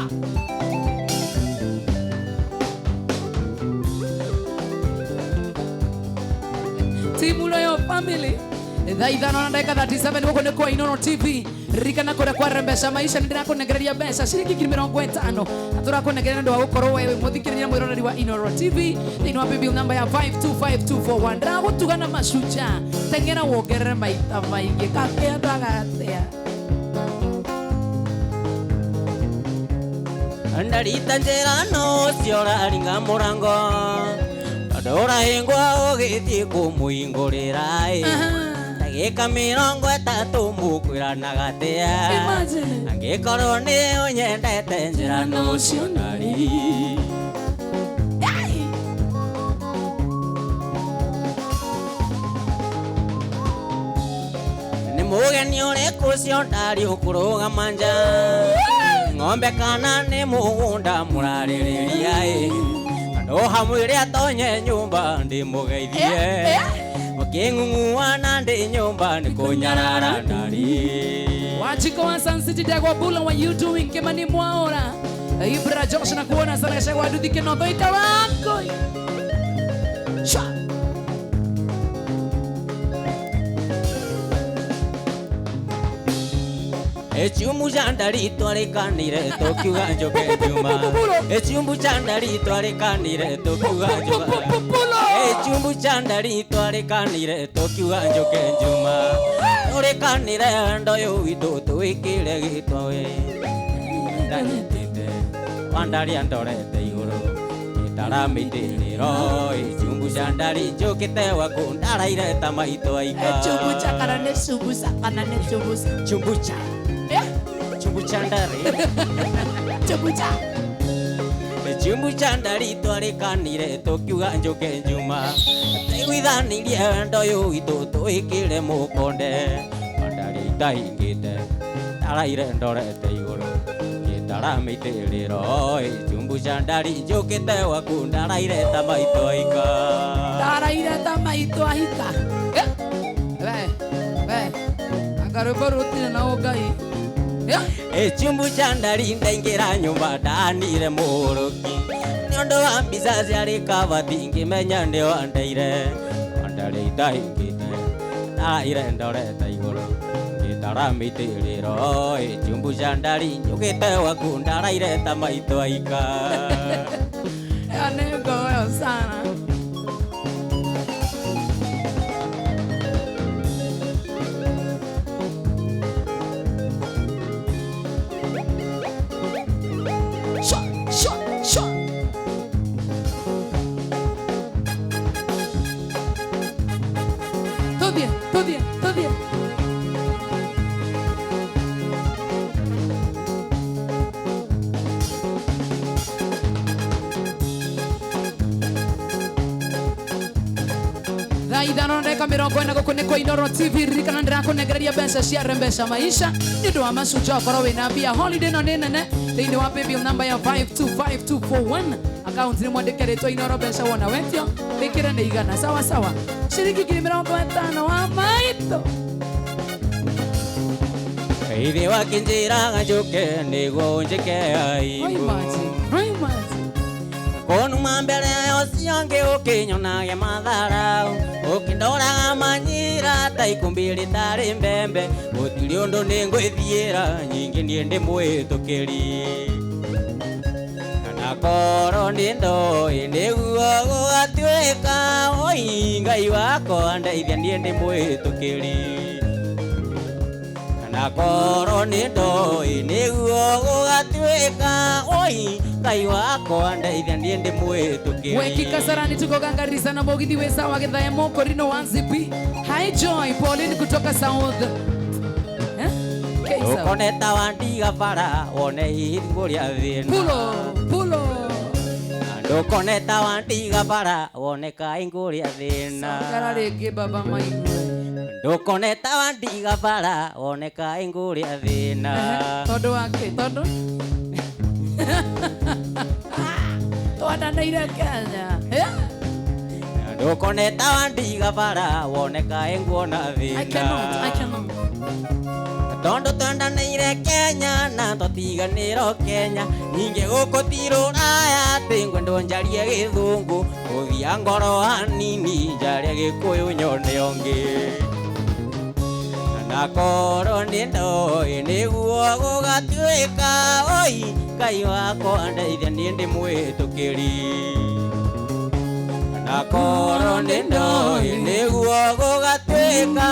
Timu Royal Family thaa 5 na ndagĩka 37 gũkũ nĩ kwa Inooro TV. Ririkana kũrĩa kwa mbeca maisha nĩndĩrakũnengereria mbeca ciringi 50,000 na tũrakũnengereria nĩ ũndũ wa gũkorwo wewe mũthikĩrĩria mwĩroreri wa Inooro TV thĩinĩ wa paybill namba ya 525241. Ndĩragũtuga na mashujaa teng'era wongerere maita maingĩ kakĩendaga atĩa. Ndarita njĩra no ũcio ũraringa mũrango tondũ ũrahĩngwo ũgĩthiĩ kũmũhingũrĩra ĩ ndagĩka 30 mũkwĩranaga atĩa angĩkorwo nĩ ũnyendete njĩra no ũcio ndari. Nĩ mũgeni ũrĩkũ ũcio ndari ũkũrũgama nja ng'ombe kana nĩ mũgũnda mũrarĩrĩria ĩ andũ hamwĩre atonye nyũmba ndĩmũgeithie mũkĩng'ung'uana ndĩ nyũmba nĩ kũnyarara ndari. Wachiko wa Sun City Dagwa Bula, what you doing? Kimani Mwaura Ibra Josh na kuona sana Gachagua Duthi Kinotho Ikawango. Shwa! Echumbu cha ndari twarikanire tukiuga njoke njuma. Echumbu cha ndari twarikanire tukiuga njoke. Echumbu cha ndari twarikanire tukiuga njoke njuma. Turikanire ndoyo witũ twikire gĩtwe. Ndanyitĩte wandari andorete igũrũ itaramĩitĩrĩro. Echumbu cha ndari njũkĩte waku ndaraire ta maitũ aika. Echumbu cha kana nĩ cumbuca kana nĩ cumbuca. Chumbucha. Chumbucha ndari. Chumbucha. Chumbucha ndari twarikanire tukiuga njoke njuma. Twaiguithanirie wendo ũyũ witũ twĩkĩre mũkonde. Wandari itahingĩte ndaraire ndorete igũrũ gĩtaramĩitĩrĩro. Chumbucha ndari njũkĩte waku ndaraire ta maitũ aika. Ndaraire ta maitũ ahika. We, we. Anga rwĩmbo rũtirĩ na ũngai. Echumbu cha ndari ndaingĩra nyũmba ndanire mũhũrũki nĩ ũndũ wa mbica ciarĩ kabati ngĩmenya nĩ wandeire. Wandari itahingĩte ndaraire ndorete igũrũ ngĩtaramĩitĩrĩro. Echumbu cha ndari njũkĩte waku ndaraire ta maitũ aika. Ĩyo nĩ ngoyo sana. Thaa 5 na ndagĩka 40 gũkũ nĩ kwa Inooro TV. Ririkana ndĩrakũnengereria mbeca cia mbeca maisha nĩ ũndũ wa mashujaa ũkorwo wĩna mbia. Holiday ĩno nĩ nene thĩinĩ wa paybill namba ya 525241 akaunti nĩ mwandĩke rĩtwa Inooro mbeca wona wetio wĩkĩre nĩ 100 sawa sawa ciringi 50,000 wa maitũ. Ithe wakĩnjĩraga njũke nĩguo ũnjĩke aibu. Konuma mbere ũcio ũngĩ ũkĩnyonage matharau ũkĩndoraga manyira ta ikũmbĩ rĩtarĩ mbembe gũtirĩ ũndũ nĩngwĩthiĩra nyingĩ niĩ ndĩ mwĩtũkĩri. Kana korwo nĩ ndoĩ nĩguo gũgatuĩka oi Ngai wakwa ndeithia niĩ ndĩ mwĩtũkĩri. Na korwo nĩ ndoĩ nĩguo gũgatuĩka oi Ngai wakwa ndeithia niĩ ndĩmwĩtũkĩri. Weki Kasarani tuko gangari sana Mugithi wĩ sawa Githae Mokorino 1ZP. Hi Joy Pauline kutoka South. Eh? K South. Ũkoneta wandiga bara wone hihi ngũrĩa thĩna. Pulo, pulo. Ndũkoneta wandiga bara wone kaĩ ngũrĩa thĩna. Cokera rĩngĩ baba maigue. Ndũkoneta wandiga bara wone kaĩ ngũrĩa thĩna. Tondũ wa kĩ? Tondũ twandanĩire Kenya. Eh? Ndũkoneta wandiga bara wone kaĩ nguona I cannot, I thĩna. cannot. Tondũ twendanĩire Kenya na tũtiganĩrwo Kenya ningĩ gũkũ ti rũraya atĩ ngwendwo njarie gĩthũngũ gũthia ngoro hanini njarie gĩkũyũ nyone ũngĩ. Na korwo nĩ ndoĩ nĩguo gũgatuĩka oi Ngai wakwa ndeithia niĩ ndĩmwĩtũkĩri. Na korwo nĩ ndoĩ nĩguo gũgatuĩka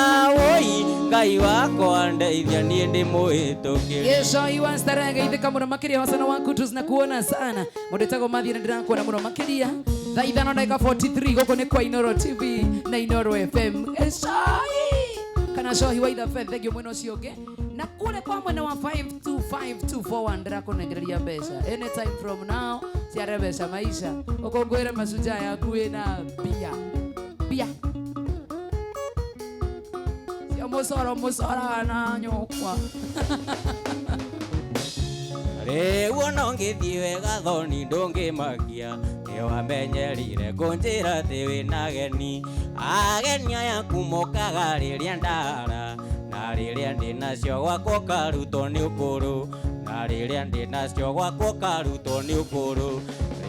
oi Ngai wakwa ndeithia niĩ ndĩmwĩtũkĩri. Yeso iwa starehe geithĩka mũno makĩria hosana waku tuzinakuona sana mũndũ ĩtagwo Mathia nĩ ndĩrakuona mũno makĩria thaa ithano ndagĩka 43 gũkũ nĩ kwa Inoro TV na Inoro FM. Ecoi kana cohi wa ithabe thengio mwena ũcio ũngĩ na kũrĩa kwa mwena wa 525241 ndĩrakũnengereria mbeca anytime from now ciare mbeca maisha ũkũngũĩre mashujaa yaku wĩna mbia mbia cia mũcoro mũcoraga na nyũkwa. Rĩu ona ũngĩthiĩ wega thoni ndũngĩmakia nĩwamenyerire kũnjĩra atĩ wĩna ageni ageni aya kumokaga rĩrĩa ndara na rĩrĩa ndĩnacio gwakwa ũkarutwo nĩ ũkũrũ na rĩrĩa ndĩnacio gwakwa ũkarutwo nĩ ũkũrũ.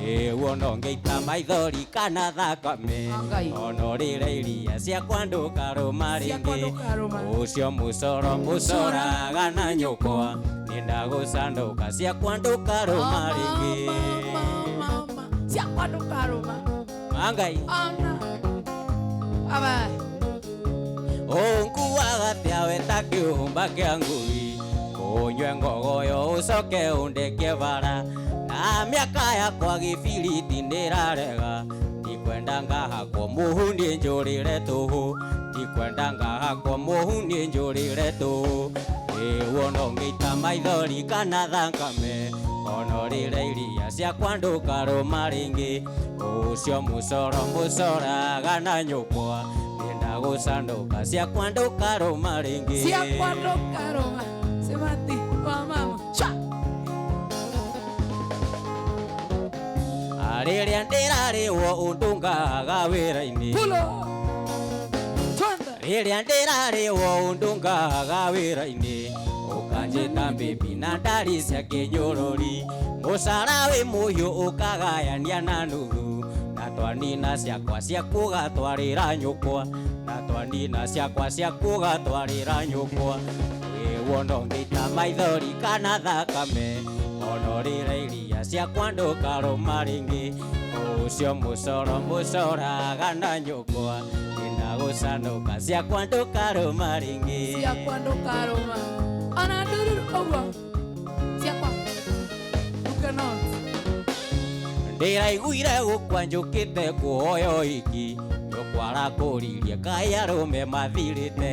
Rĩu ona ũngĩita maithori kana thakame Ngai. ona ũrĩre iria ciakwa ndũkarũma Ciakwa rĩngĩ ndũkarũma. ũcio mũcoro mũcoraga na nyũkwa nĩndagũcanũka ciakwa ndũkarũma rĩngĩ. Ciakwa ndũkarũma. Mangai Ona aba ũnguaga atĩa we ta kĩũmba kĩa ngui kũnyue ngogoyo ũcoke ũndekie bara na mĩaka yakwa gĩbiriti nĩrarega ndikwenda ngahakwo mũhu niĩ njũrĩre tũhũ ndikwenda ngahakwo mũhu niĩ njũrĩre tũhũ. Rĩu ona ũngĩita maithori kana thakame ona ũrĩre iria ciakwa ndũkarũma rĩngĩ ũcio mũcoro mũcoraga na nyũkwa nĩndagũcanũka ciakwa ndũkarũma rĩngĩ. Ciakwa ndũkarũma Semati wa mama Sha. Rĩrĩa ndĩrarĩhwo ũndũ ngaga wĩra-inĩ. Pulo twende. Rĩrĩa ndĩrarĩhwo ũndũ ngaga wĩra-inĩ ũkanjĩta mbĩmbi na ndari cia kĩnyũrũri mũcara wĩ mũhiũ ũkagayania na nuthu na twanina ciakwa ciaku ũgatwarĩra nyũkwa na twanina ciakwa ciaku ũgatwarĩra nyũkwa. Rĩu ona ũngĩita maithori kana thakame ona ũrĩre iria ciakwa ndũkarũma rĩngĩ ũcio mũcoro mũcoraga na nyũkwa nĩndagũcanũka ciakwa ndũkarũma rĩngĩ. Ciakwa ndũkarũma ona ndururu ũguo ciakwa you cannot. Ndĩraiguire gũkua njũkĩte kũhoya ũhiki nyũkwa arakũririe kaĩ arũme mathirĩte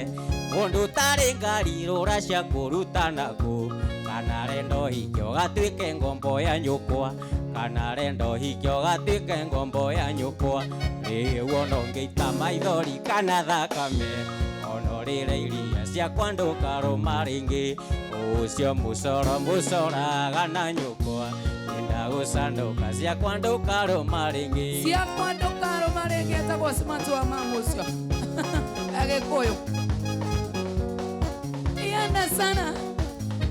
mũndũ ũtarĩ ngari rũra cia kũruta naku kana renda ũhiki ũgatuĩke ngombo ya nyũkwa kana renda ũhiki ũgatuĩke ngombo ya nyũkwa. Rĩu ona ũngĩita maithori kana thakame ona ũrĩre iria ciakwa ndũkarũma rĩngĩ ũcio mũcoro mũcoraga na nyũkwa nĩndagũcanũka ciakwa ndũkarũma rĩngĩ. Ciakwa ndũkarũma rĩngĩ etagwo Smart wa mama ũcio Agĩkũyũ ienda sana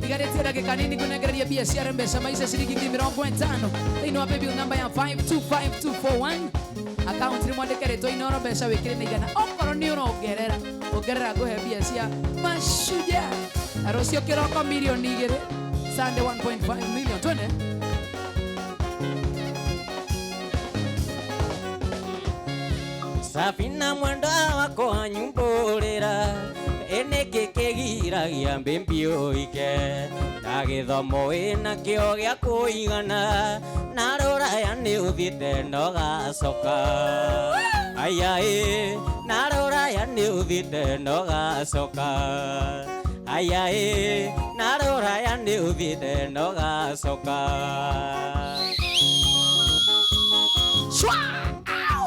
tigarĩtie ndagĩka nini ngũnengereria mbia cia mbeca maisha ciringi ngiri mĩrongo ĩtano thĩinĩ wa paybill namba ya 525241 akaunti nĩ mwandĩke rĩtwa Inoro mbeca wĩkĩre na igana okorwo nĩ ũrongerera ongerera ngũhe mbia cia mashujaa na rũciũ kĩroko mirioni igĩrĩ Sunday 1.5 million twende. Safina mwenda wako anyumbũrĩra Nĩkĩ kĩgiragia mbĩmbi ũike na gĩthomo wĩnakĩo gĩa kũigana na rũraya nĩ ũthiĩte na ũgacoka aya ĩ na rũraya nĩ ũthiĩte na ũgacoka aya ĩ na rũraya nĩ ũthiĩte na ũgacoka. Shwa! Au!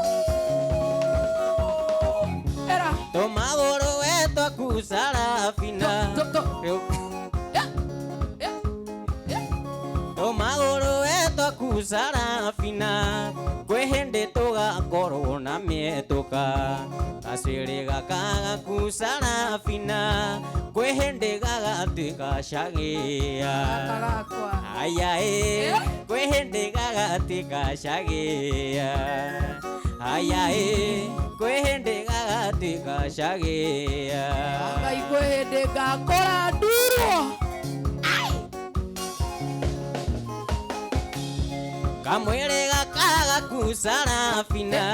Era. Tũmagũrũ we twaku Sarafina. To, to, to. Yeah. Yeah. Yeah. Tũmagũrũ we twaku Sarafina kwĩ hĩndĩ tũgakorwo na mĩetũka gacĩrĩ gaka gaku Sarafina kwĩ hĩndĩ gagatuĩka cagĩa. Gaka gakwa. Aya ĩ kwĩ hĩndĩ gagatuĩka cagĩa aya ĩ kwĩ hĩndĩ gagatuĩka cagĩa. Ngai kwĩ hĩndĩ ngakora ndurwo. Kamwĩrĩ gaka gaku Sarafina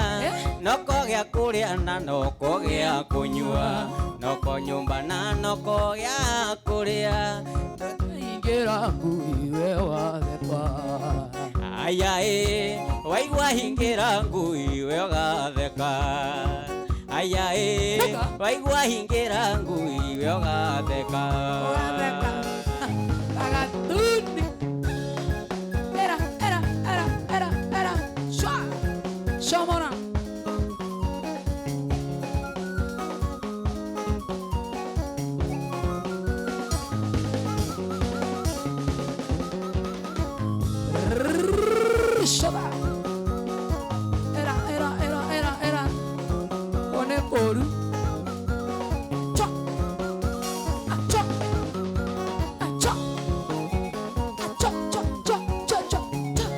noko gĩa kũrĩa na noko gĩa kũnyua noko nyũmba na noko gĩa kũrĩa. Ingĩra ngui we wathekwa. Aya ĩ waigua hingĩra ngui we ũgatheka aya ĩ waigua hingĩra ngui we ũgatheka. Ũgatheka. Agatuni. Era, era, era, era, era. Shwa. Shomora. Shoda. Era, era, era, era, era. One koru. Chwa. Ah, chwa. Ah, chwa. Ah, chwa, chwa, chwa, chwa, chwa, chwa.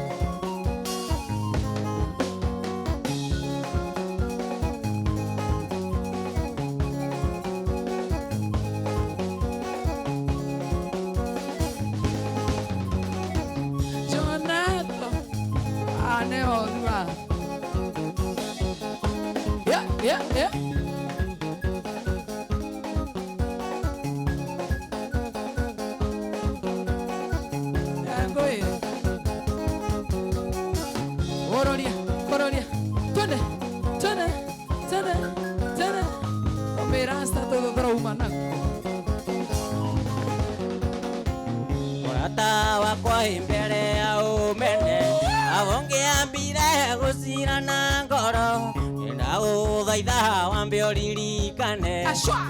Jonathan. Ane odwa. Yeah, yeah, yeah. Ngoi. Ororia, ororia. Twende, twende, twende, twende. Omerasta todo trauma nako. Mũrata wakwa ĩ mbere ya ũmene awongĩambire gũcira na ngoro ndagũthaitha wambe ũririkane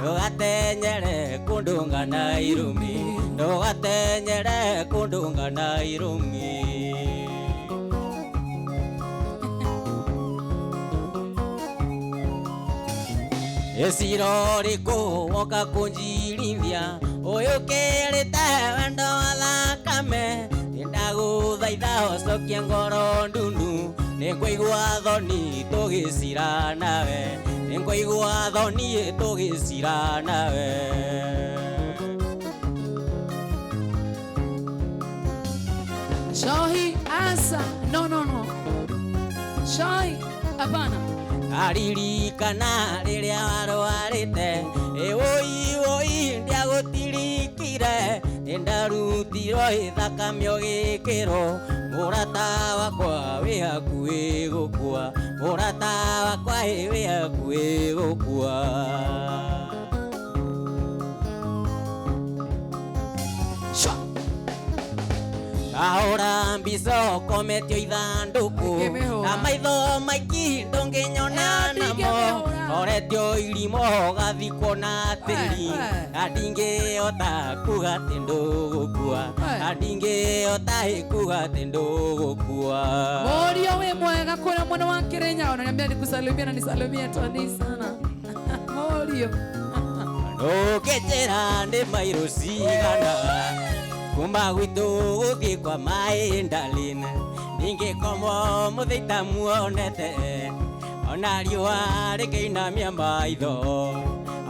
ndũgatenyere kũndũnga na irumi ndũgatenyere kũndũnga na irumi. Ĩciro rĩkũ woka kũnjirithia ũyũ kĩrĩte wendo wa thakame ndagũthaitha ũcokie ngoro ndundu nĩngũigua thoni tũgĩcira nawe nĩngũigua thoni tũgĩcira nawe. Shohi asa. No, no, no. Shohi hapana. Aririkana rĩrĩa warwarĩte ĩwũi wũi ndiagũtirikire nĩndarutirwo ĩthakame ũgĩkĩrwo mũrata wakwa wĩ hakuhĩ gũkua mũrata wakwa wĩ hakuhĩ gũkua. Shwa. Ahũra mbica ũkometio ithandũkũ na maitho maingĩ ndũngĩnyona namo oretio irimo ũgathikwo na tĩri na ndingĩhota kuga atĩ ndũgũkua na ndingĩhota kuga atĩ ndũgũkua. Morio we mwega kũrĩa mwena wa Kĩrĩnyaga unaniambia nikusalimie na nisalimie Tony sana. Morio. Ndũngĩnjĩra nĩ mairũ cigana kuma gwitũ gũthiĩ kwa maĩ ndalin ningĩkomwo mũthĩ muonete ona riũa rĩngĩinamia maitho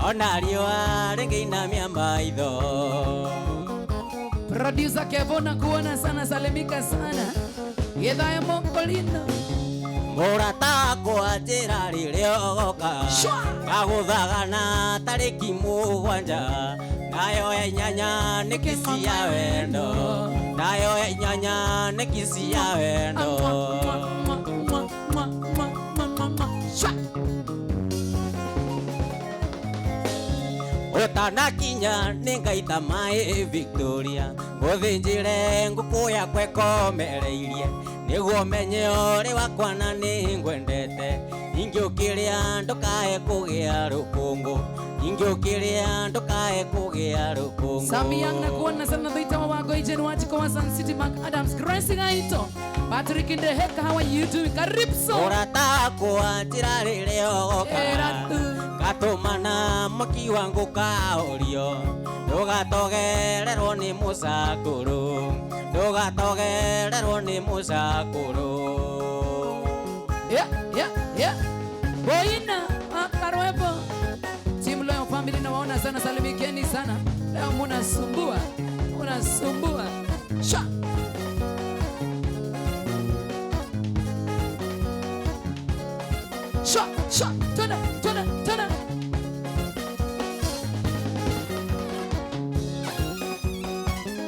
ona riũa rĩngĩinamia maitho. Producer Kevona kuona sana, salimika sana. Githae Mokolino. Mũrata wakwa njĩra rĩrĩa ũgoka Ngagũthagana tarĩki mũgwanja Nayo ya inyanya nĩ kisi ya wendo Nayo ya inyanya nĩ kisi ya wendo Ũtanakinya nĩngaita maĩ Victoria Ngũthĩnjĩre ngũkũ yakwa ĩkomereirie Nĩguo menye ũrĩ wakwa na nĩngwendete Ingĩũkĩrĩa ndũkae kũgĩa rũkũngũ Ingĩũkĩrĩa ndũkae kũgĩa rũkũngũ Samiang nakuona sana thuita wa wako Ijen Wachiko wa Sun City Mark Adams Grace Ngaito Patrick Ndeheka, how are you doing? Karibso Mũrata wakwa njĩra rĩrĩa ũgoka Gatũmana mwaki wa ngũkaũrio Ndũgatogererwo nĩ mũcakũrũ Ndũgatogererwo nĩ mũcakũrũ Yeah, yeah, yeah. Boina Karwebo Team Loyal Family nawaona sana, salimikeni sana. Leo munasumbua, munasumbua. Sha. Sha, sha, tena, tena, tena.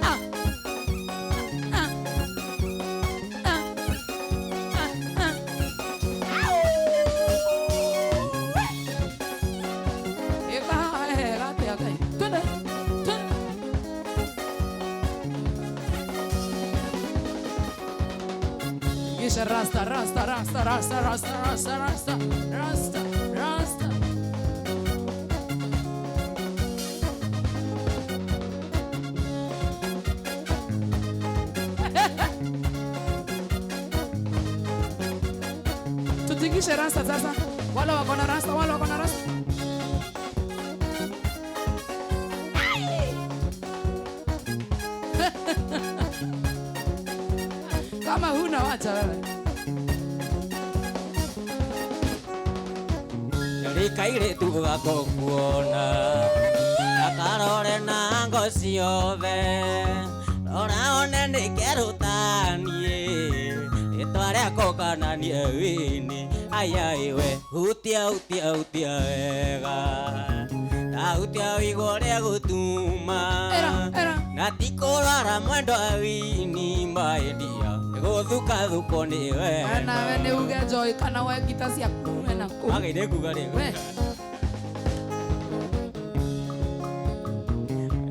Ah. Ah. Ah. Ah, ah. Kisha rasta, rasta, rasta, rasta, rasta, rasta, rasta, rasta, rasta. Tutingishe rasta sasa. Wala wako na rasta, wala wako na rasta. Kama huna wacha wewe. Kairĩtu gakuona Gakarore na ngo ciothe Rora one nĩ kerũtaniĩ Rĩtwa rĩako kana niĩ wini Aya iwe hutia hutia hutia wega Ta hutia ũigua ũrĩa gũtuma Na ti kũrwara mwendwa wini maendia Gũthukathukwo nĩ wendo Nawe nĩ uge Joy kana we ngita ciaku wena kũ Mageire kuga rĩ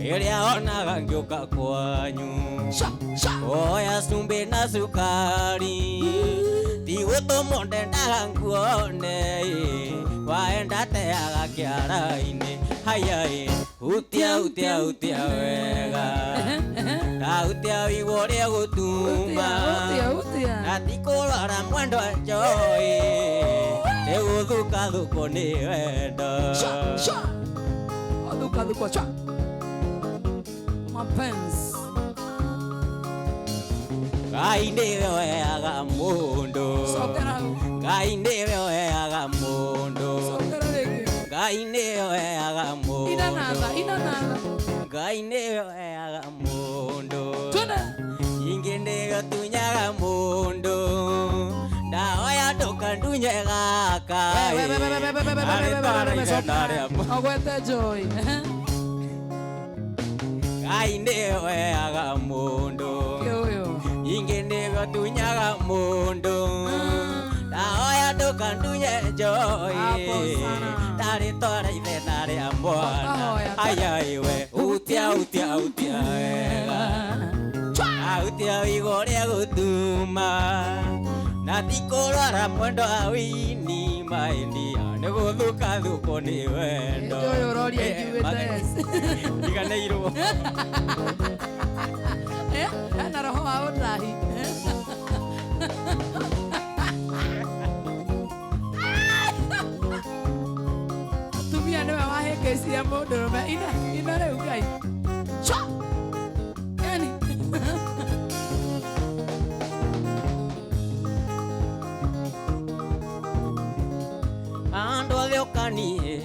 Ĩrĩa onaga ngĩũka kwanyu Oya cumbĩ na cukari Ti gũtũmwo ndendaga nguone Waenda teaga kĩara-inĩ Haya ĩ hutia hutia hutia wega Ta hutia ũigua ũrĩa gũtuma Na ti kũrwara mwendwa Joy Nĩ gũthukathukwo nĩ wendo Thukathukwo cha Mapenzi Ngai nĩwe ũheaga mũndũ Ngai nĩwe ũheaga mũndũ Ngai nĩwe ũheaga mũndũ Inanatha, inanatha. Ngai nĩwe ũheaga mũndũ Ingĩ nĩwe ũtunyaga mũndũ Ndahoya ndũkandunye gaka Ogwete Joy Ngai nĩwe ũheaga mũndũ Ingĩ nĩwe ũtunyaga mũndũ Ndahoya ndũkandunye Joy Ndarĩtwa rĩa ithe na rĩa mwana Aya iwe hutia hutia hutia wega Hutia ũigua ũrĩa gũtuma Na ti kũrwara mwendwa wini maendia Nĩ gũthukathukwo nĩ wendo Joy ũroria njiguĩte yes Ndiganĩirwo Hena roho wa ũtahi Tumia nĩwe wahĩngĩcirie mũndũrũme ina ina rĩu Ngai Cha! Yani Andũ othe ũkaniĩ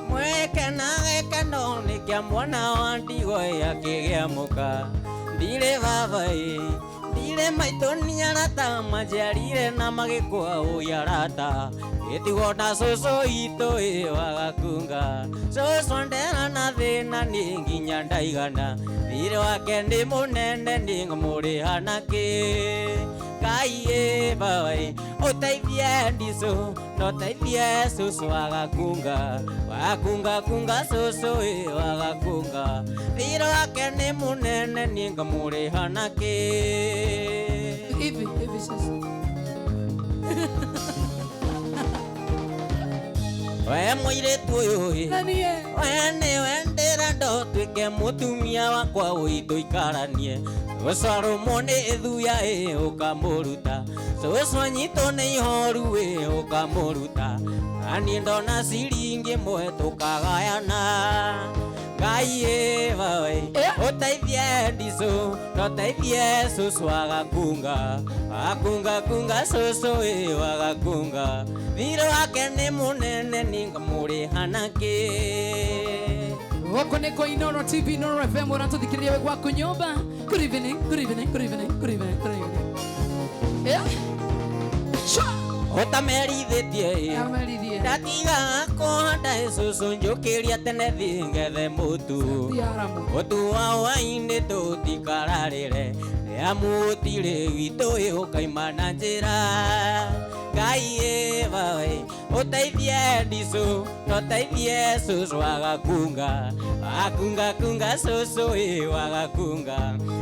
Mweke na gĩkeno nĩ kĩa mwana wa ndigwa akĩgĩa mũka Ndirĩ baba ĩ, ndirĩ Matigire maitũ nĩ arata manjiarire na magĩkua ũi arata Gĩtigwo na cũcũ itũ ĩ wagakunga Cũcũ ndera na thĩna nĩ nginya ndaigana Thirĩ wake nĩ mũnene nĩ ngũmũrĩha nakĩ Ngai ĩ babai ũteithie ndicũ na ũteithie cũcũ wagakunga Wakunga kunga cũcũ ĩ wagakunga Thirĩ wake nĩ mũnene nĩ ngũmũrĩha nakĩ Hivi hivi sasa. We mũirĩtu ũyũ ĩ Nani ye? We nĩwe ndĩrenda ũtuĩke mũtumia wakwa ũitũ ikaranie Cũcũ arũmwo nĩ thuya ĩ ũkamũruta Cũcũ anyitwo nĩ ihoru ĩ ũkamũruta Naniĩ ndona ciringi ĩmwe tũkagayana Ngai ĩ babai ũteithie ndicũ na ũteithie cũcũ agakunga Akunga kunga cũcũ ĩ wagakunga Thirĩ wake nĩ mũnene nĩ ngamũrĩha nakĩ Gũkũ nĩ kwa Inooro TV, Inooro FM ũratũthikĩrĩria wĩ gwaku nyũmba. Good evening, good evening, good evening, good evening, good evening. Yeah. Sure. Ũtamerithĩtie ĩ Amerithie. Ndatiga kũhanda cũcũ njũkĩria tene thiĩ ngethe mũtu Ti haramu. Mũtu wa hwaĩ-inĩ tũtikararĩre Nĩamu gũtirĩ witũ ĩ ũkaima na njĩra Ngai ĩ babai ũteithie ndicũ na ũteithie cũcũ agakunga Akunga kunga cũcũ ĩ wagakunga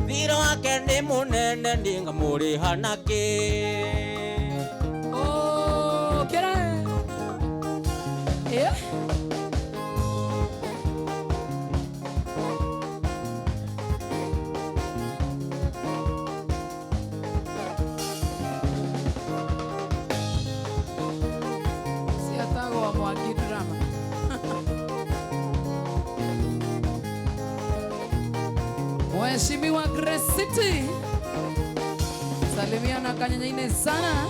Thirĩ wake nĩ mũnene nĩ ngamũrĩha nakĩ Oh, kera. Yeah. Ciatagwo Mwangi drama. Mheshimiwa Grace City, salimia na kanyanyaine sana.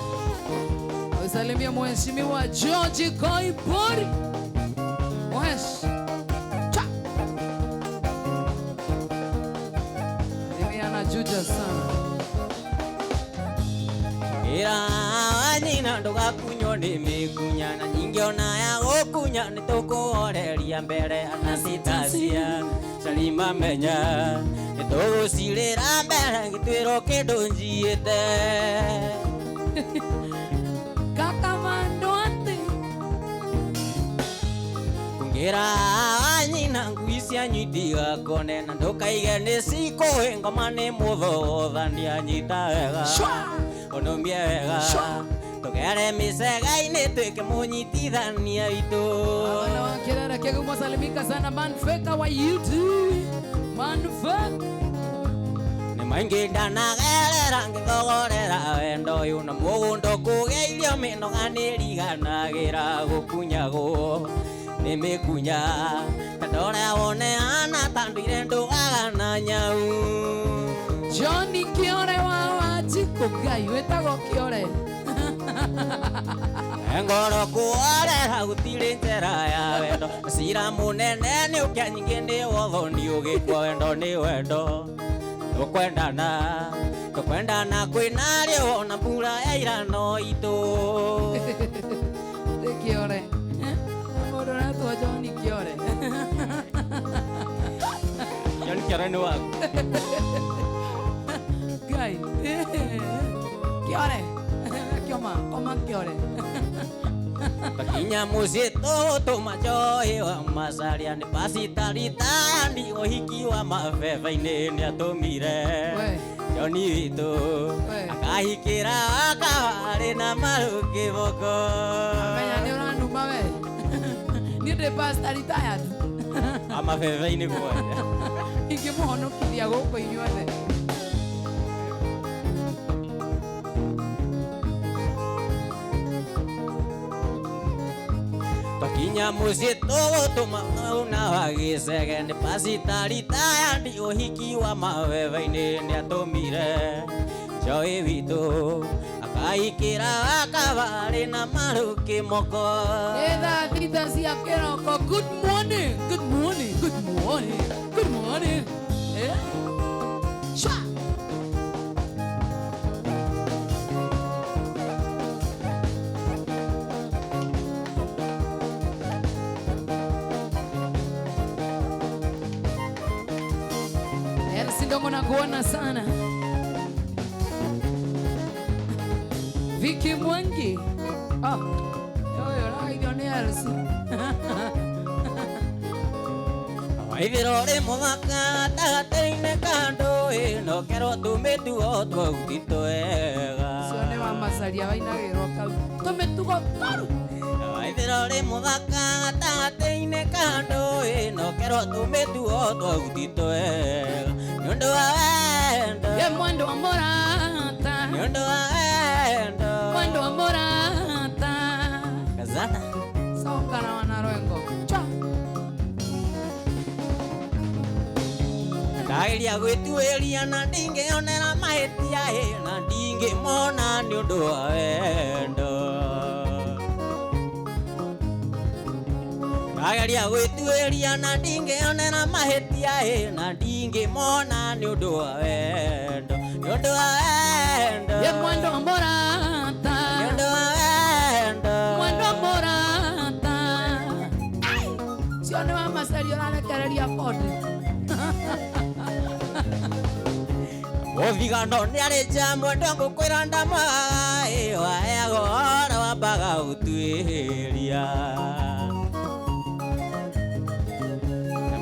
Usalimia Mheshimiwa George Koibori. Mhesh. Cha. Salimia na Juja sana. Ĩra wanyina ndũgakunywo nĩ mĩkunya na nyingĩ ona ya gũkunya nĩ tũkũhoreria mbere Anastasia Salima menya nĩ tũgũcirĩra mbere ngĩtwĩrwo kĩndũ njiĩte Kaka Mandoate. Ngĩra wanyina ngui cianyu itigakone na ndũkaige nĩ cikũĩ ngoma nĩ mũthogothani anyita wega ũnũmie wega tũgere mĩcega-inĩ twĩke mũnyitithania witũ Wana wa Kirera Kegumo salimika sana Manfeka wa YouTube. Manfeka. Nĩ maingĩ ndanagerera ngĩthogorera wendo ũyũ na mũgũnda kũgĩa irio mĩnoga nĩriganagĩra gũkunyagwo nĩ mĩkunya ta ndora wone hana ta nduire ndũgaga na nyau Johnny Kiore wa Wanjikũ Ngai wĩtagwo Kiore. Ngoro kuorera gũtirĩ njĩra ya wendo cira mũnene nĩ ũkĩa nyingĩ nĩ wothoni ũgĩkua wendo nĩ wendo tũkwendana tũkwendana kwĩna rĩo na mbura ya irano itũ Nĩ Kiore. Mũndũ ũretwo Johnny Kiore. John Kiore nĩ waku Ngai. Kiore. Kioma, koma Kiore. Takinya mũciĩ tũtũma njohi wa macaria nĩ pasitaritani ũhiki wa mabeba-inĩ nĩatũmire We. Joni witũ We. akahikĩra wakawarĩ na maru kĩboko Menya nĩ ũranuma we. Niĩ ndĩ pastor retired. amabebe-inĩ guothe Ingĩmũhonokithia gũkũ inyuothe. Twakinya mũciĩ tũgũtũma una wa gĩcege nĩ pasitaritani ũhiki wa mabebe-inĩ nĩatũmire njohi witũ akahikĩra wakabarĩ na maru kĩmoko Nĩ thaa thita cia kĩroko. Good morning, good morning, good morning, good morning. Eh? Shwa. Thiongo nakuona sana. Vicky Mwangi. Oh. Yoyo raithio nĩ Elsie. Waithĩro rĩ mũthaka gatagatĩ-inĩ ka ndũĩ no kerwo tũmĩtugo twaku ti twega. Ũcio nĩ wa Macaria wainagĩrwo kau. Tũmĩtugo tũru. Waithĩro rĩ mũthaka gatagatĩ-inĩ ka ndũĩ no kerwo tũmĩtugo twaku ti twega. Nĩ ũndũ wa wendo. Ye mwendo wa mũrata. Nĩ ũndũ wa wendo. Mwendo wa mũrata. Kazana. Soka na wanarwengo. Cha. Ndageria gwĩtuĩria na ndingĩonera mahĩtia ĩ na ndingĩmona nĩ ũndũ wa wendo. Ndageria gwĩtuĩria na ndingĩonera mahĩtia ĩ na ndingĩmona nĩ ũndũ wa wendo. Nĩ ũndũ wa wendo. Ye mwendo wa mũrata. Nĩ ũndũ wa wendo. Mwendo wa mũrata. Ai! Ũcio nĩ wa Macaria ũrarekereria bodi. Mũthigano nĩ arĩ nja mwendwa ngũkwĩra ndamwagaga ĩ waheagwo ũhoro wambaga gũtuĩria.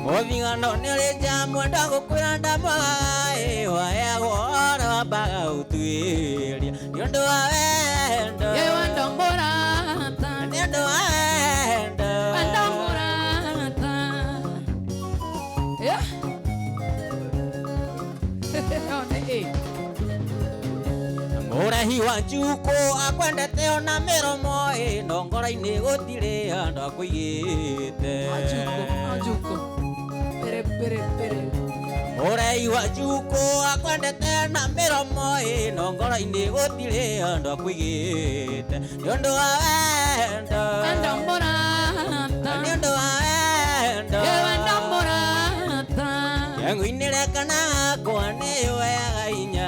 Mũthigano nĩ arĩ nja mwendwa ngũkwĩra ndamwagaga ĩ waheagwo ũhoro wambaga gũtuĩria. Nĩ ũndũ wa wendo. Ye wendo mũrata. Nĩ ũndũ wa wendo. Wendo mũrata. Yeah. Mũrehi wa njukũ akwendete ona mĩromo ĩ no ngoro-inĩ gũtirĩ handũ akũigĩte. Anjuko. Pere pere pere. Mũrehi wa njukũ akwendete na mĩromo ĩ no ngoro-inĩ gũtirĩ handũ akũigĩte. Nĩ ũndũ wa wendo. Wendo mũrata. Nĩ ũndũ wa wendo. Ye wendo mũrata. Kĩangũ-inĩ kana gakwa nĩyoyaga hinya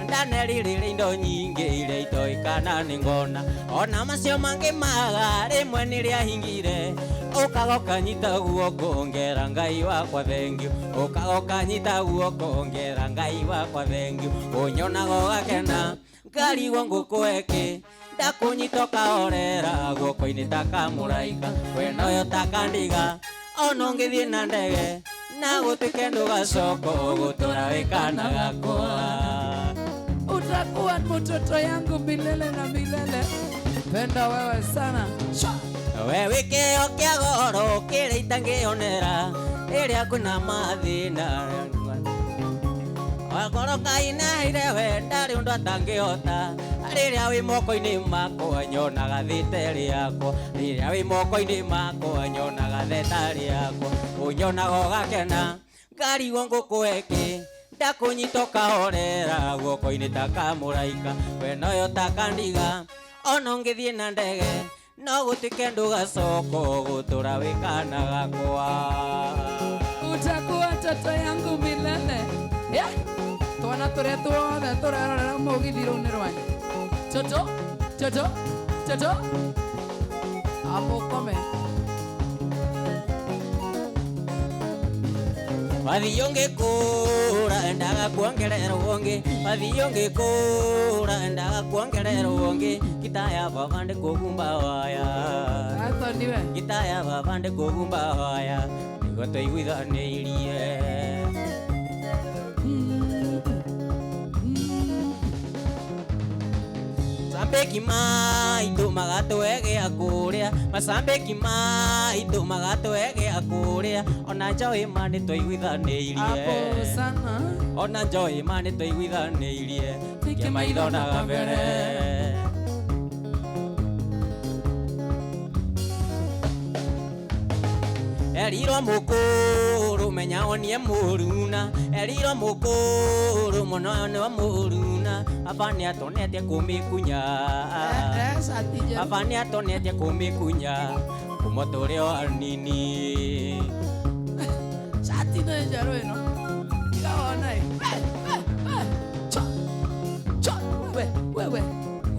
ndanerirĩra indo nyingĩ iria itoĩ kana nĩ ngona ona macio mangĩ maga rĩmwe nĩrĩahingire ũkaga ũkanyita guoko ngera Ngai wakwa thengiũ ũkaga ũkanyita guoko ngera Ngai wakwa thengiũ ũnyonaga ũgakena ngarigwo ngũkũhe ndakũnyita ũkahorera guoko-inĩ ta kamũraika we noyo ta kandiga ona ũngĩthiĩ na ndege na gũtuĩke ndũgacoka ũgũtũra wĩ kana gakwa. Utakuwa mtoto yangu milele na milele. Penda wewe sana. We wĩ kĩo kĩa goro kĩrĩa itangĩonera rĩrĩa kwĩna mathĩna Ngoro kainaire we ndarĩ ũndũ atangĩhota rĩrĩa wĩ moko-inĩ makwa nyonaga thĩ ta rĩakwa rĩrĩa wĩ moko-inĩ makwa nyonaga thĩ ta rĩakwa ũnyonaga ũgakena ngarigwo ngũkũhe kĩ ndakũnyita ũkahorera guoko-inĩ ta kamũraika we noyo ta kandiga ona ũngĩthiĩ na ndege no gũtuĩke ndũgacoka ũgũtũra wĩ kana gakwa. Utakuwa mtoto yangu milele. Yeah. Twana tũrĩa tuothe tũrerorera mũgithi rũu nĩ rwanyu. Toto, toto, toto. Amũkome. Wathiĩ ũngĩkũra endaga kuongererwo ũngĩ wathiĩ ũngĩkũra endaga kuongererwo ũngĩ gita ya baba ndĩkũgumba waya Anthony we. gita ya baba ndĩkũgumba waya nĩguo tũiguithanĩirie. Macambĩki maitũ magatũhe gĩa kũrĩa macambĩki maitũ magatũhe gĩa kũrĩa ona njoĩ ma nĩtwaiguithanĩirie Hapo sana. ona njoĩ ma nĩtwaiguithanĩirie tikia maitho na gabere. Erirwo mũkũrũ menya onie mũruna erirwo mũkũrũ mũno nĩwe mũruna baba nĩatonetie kũmĩkunya baba nĩatonetie kũmĩkunya kuma tũrĩ o anini. Cati nĩ njerũ ĩno. Tiga wona ĩ. Cha. Cha. We, wewe,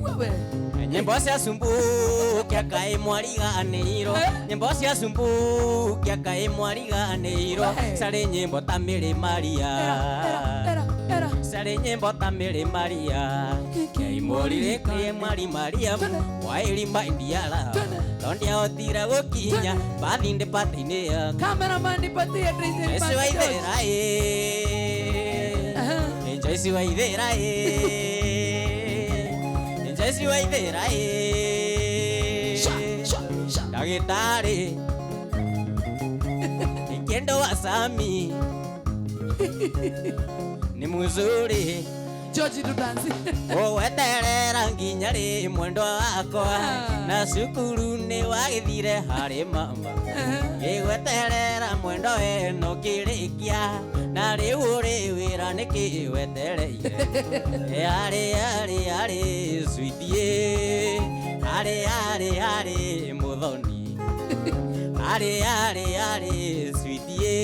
wewe. Nyĩmbo cia Sumbukia kaĩ mwariganĩirwo nyĩmbo cia Sumbukia kaĩ mwariganĩirwo carĩ nyĩmbo ta Mĩrĩ Maria. Era, Ciarĩ nyĩmbo ta Mary Maria Kĩimũrire Mari Maria Wairima Indiara Tondiahotire gũkinya Bathi ndĩpatĩ-inĩ yaku Cameraman nipatie DJ Joyce George. Waithera ĩ Joyce Waithera ĩ Joyce Waithera ĩ Sha, sha, sha. Ndagĩtarĩ Kendo wa Sami Ni muzuri George do dance. Ũgweterera nginya rĩ mwendwa wakwa na cukuru nĩ wagĩthire harĩ mama Ngĩgweterera mwendo ĩno ngĩrĩkia na rĩu ũrĩ wĩra nĩkĩ wetereire Harĩ harĩ harĩ sweetie harĩ harĩ harĩ mũthoni harĩ harĩ harĩ sweetie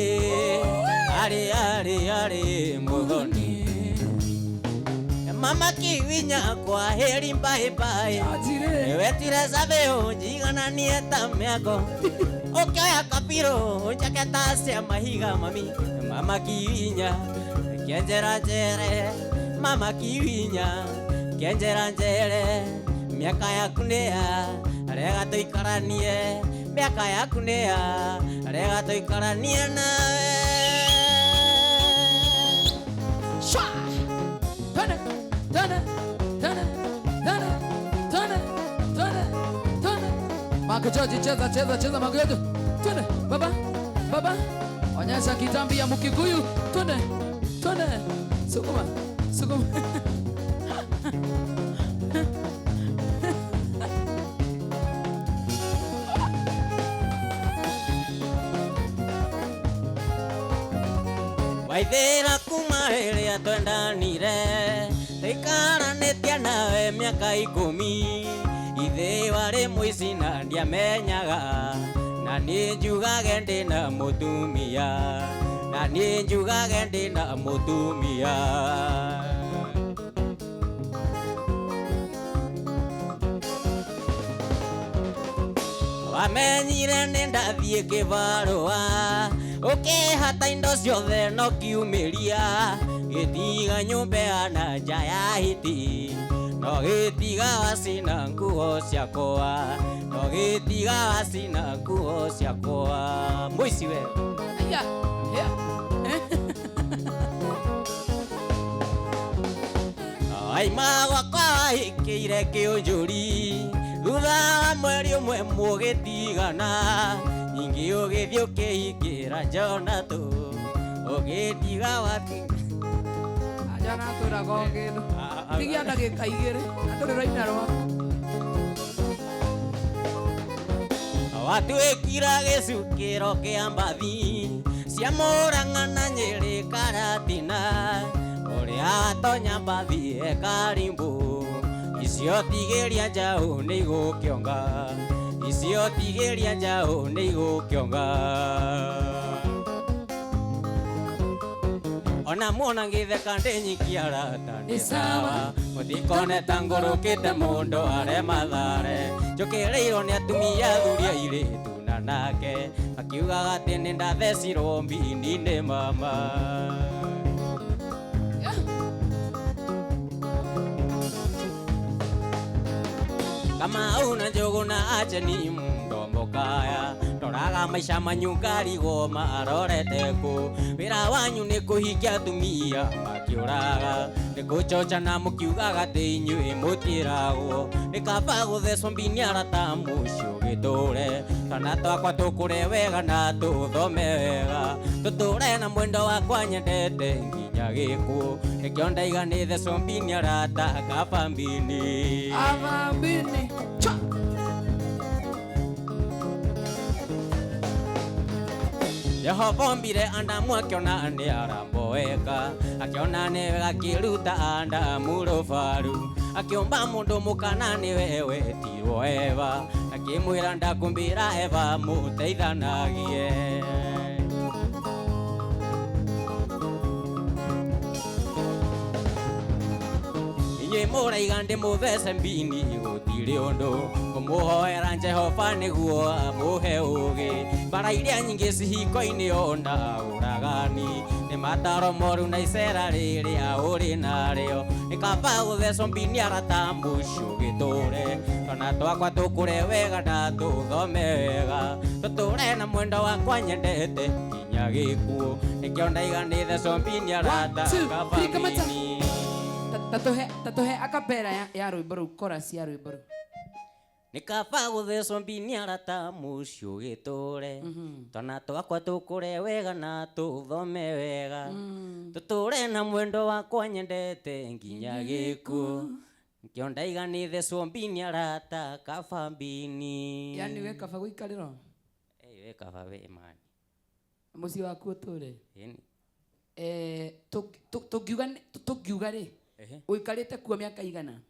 harĩ harĩ harĩ mũthoni Mama kiwinya kwa heri mbae mbae George Wetire sabeo njigananie ta mĩako Ũkĩoya kabirũ njaketa cia mahiga mami Mama kiwinya kĩenjera njere Mama kiwinya kĩenjera njere Mĩaka yaku nĩ ya rega tũikaranie Mĩaka yaku nĩ ya rega tũikaranie nawe Sha. Tana, tana, tana, tana, tana, tana, tana. Marco George cheza cheza cheza Marco George. Twende baba baba. Onyesha kitambi ya Mkikuyu. Twende. Twende. Sukuma. Sukuma. Waithĩra kuma rĩrĩa twendanire tũikaranĩtie nawe mĩaka 10 Ithĩ warĩ mũici na ndiamenyaga na niĩ njugage ndĩna mũtumia na niĩ njugage ndĩna mũtumia Wamenyire nĩ ndathiĩ kĩbarũa ũkĩhata indo ciothe no kiumĩria gĩtiga nyũmba ĩhana nja ya hiti no gĩtiga wacina nguo ciakwa no gĩtiga wacina nguo ciakwa mũici we Aya. Yeah. Aima gwakwa wahĩkĩire kĩũnjũri thutha wa mweri ũmwe mũgĩtigana ningĩ ũgĩthiĩ ũkĩhingĩra Jonathan ũgĩtiga wathi Ajana tũraga o kĩndũ. Tigia ndagĩka igĩrĩ. Na ndũrĩ ũraina rwaku. Watuĩkira gĩcukĩro kĩa mbathi cia Mũrang'a na Nyĩrĩ Karatina ũrĩa watonya mbathi ekarimbu icio tigĩria njaũ nĩ igũkĩonga icio tigĩria njaũ nĩ igũkĩonga Ona muona ngĩtheka ndĩ nyiki arata nĩ sawa mũtikone ta ngũrũkĩte mũndũ are mathare njũkĩrĩirwo nĩ atumia athuri airĩtu na nake akiugaga atĩ nĩ ndathecirwo mbini-inĩ mama Kama una njogu na ache ni mdombo kaya ndoraga maica manyu ngarigwo marorete kũ wĩra wanyu nĩ kũhikia atumia makĩũraga nĩ kũchochana mũkiugaga atĩ inyuĩ mũtiĩragwo nĩ kaba gũthecwo mbini arata mũciĩ ũgĩtũre twana twakwa tũkũre wega na tũthome wega tũtũre na mwendo wakwa nyendete nginya gĩkuũ nĩkĩo ndaiga nĩ thecwo mbini arata kaba mbini Avambini. Cha. Jehova ombire Adamu akiona nĩ aramboeka akiona nĩ wega akĩruta Adamu rũbaru akĩũmba mũndũ mũkana nĩwe wetirwo Eva akĩmwĩra ndakũmbĩra Eva mũteithanagie Inyuĩ mũraiga ndĩmũthece mbini gũtirĩ ũndũ ngũmũhoera Jehova nĩguo amũhe ũũgĩ bara iria nyingĩ cihiko-inĩ ona ũragani Nĩ mataro moru na icera rĩrĩa ũrĩ narĩo. Nĩ kaba gũthecwo mbini arata mũciĩ ũgĩtũre. Twana twakwa tũkũre wega na tũthome wega. Tũtũre na mwendo wakwa nyendete nginya gĩkuũ. Nĩkĩo ndaiga nĩ thecwo mbini arata One, two, kaba three, kamata. mbini. Tatuhe akapera ya rwĩmbo rũu chorus ya rwĩmbo rũu. Nĩ kaba gũthecwo mbini arata mũciĩ ũgĩtũre. Twana twakwa tũkũre wega na tũthome wega. Tũtũre na mwendo wakwa nyendete nginya gĩkuũ. Nĩkĩo ndaiga nĩ thecwo mbini arata kaba mbini. Yani we kaba gũikarĩra Ĩ, we kaba we mani. mũciĩ waku ũtũre. Ĩni. Eh, tũngiuga rĩ Ehe. ũikarĩte kuo mĩaka igana?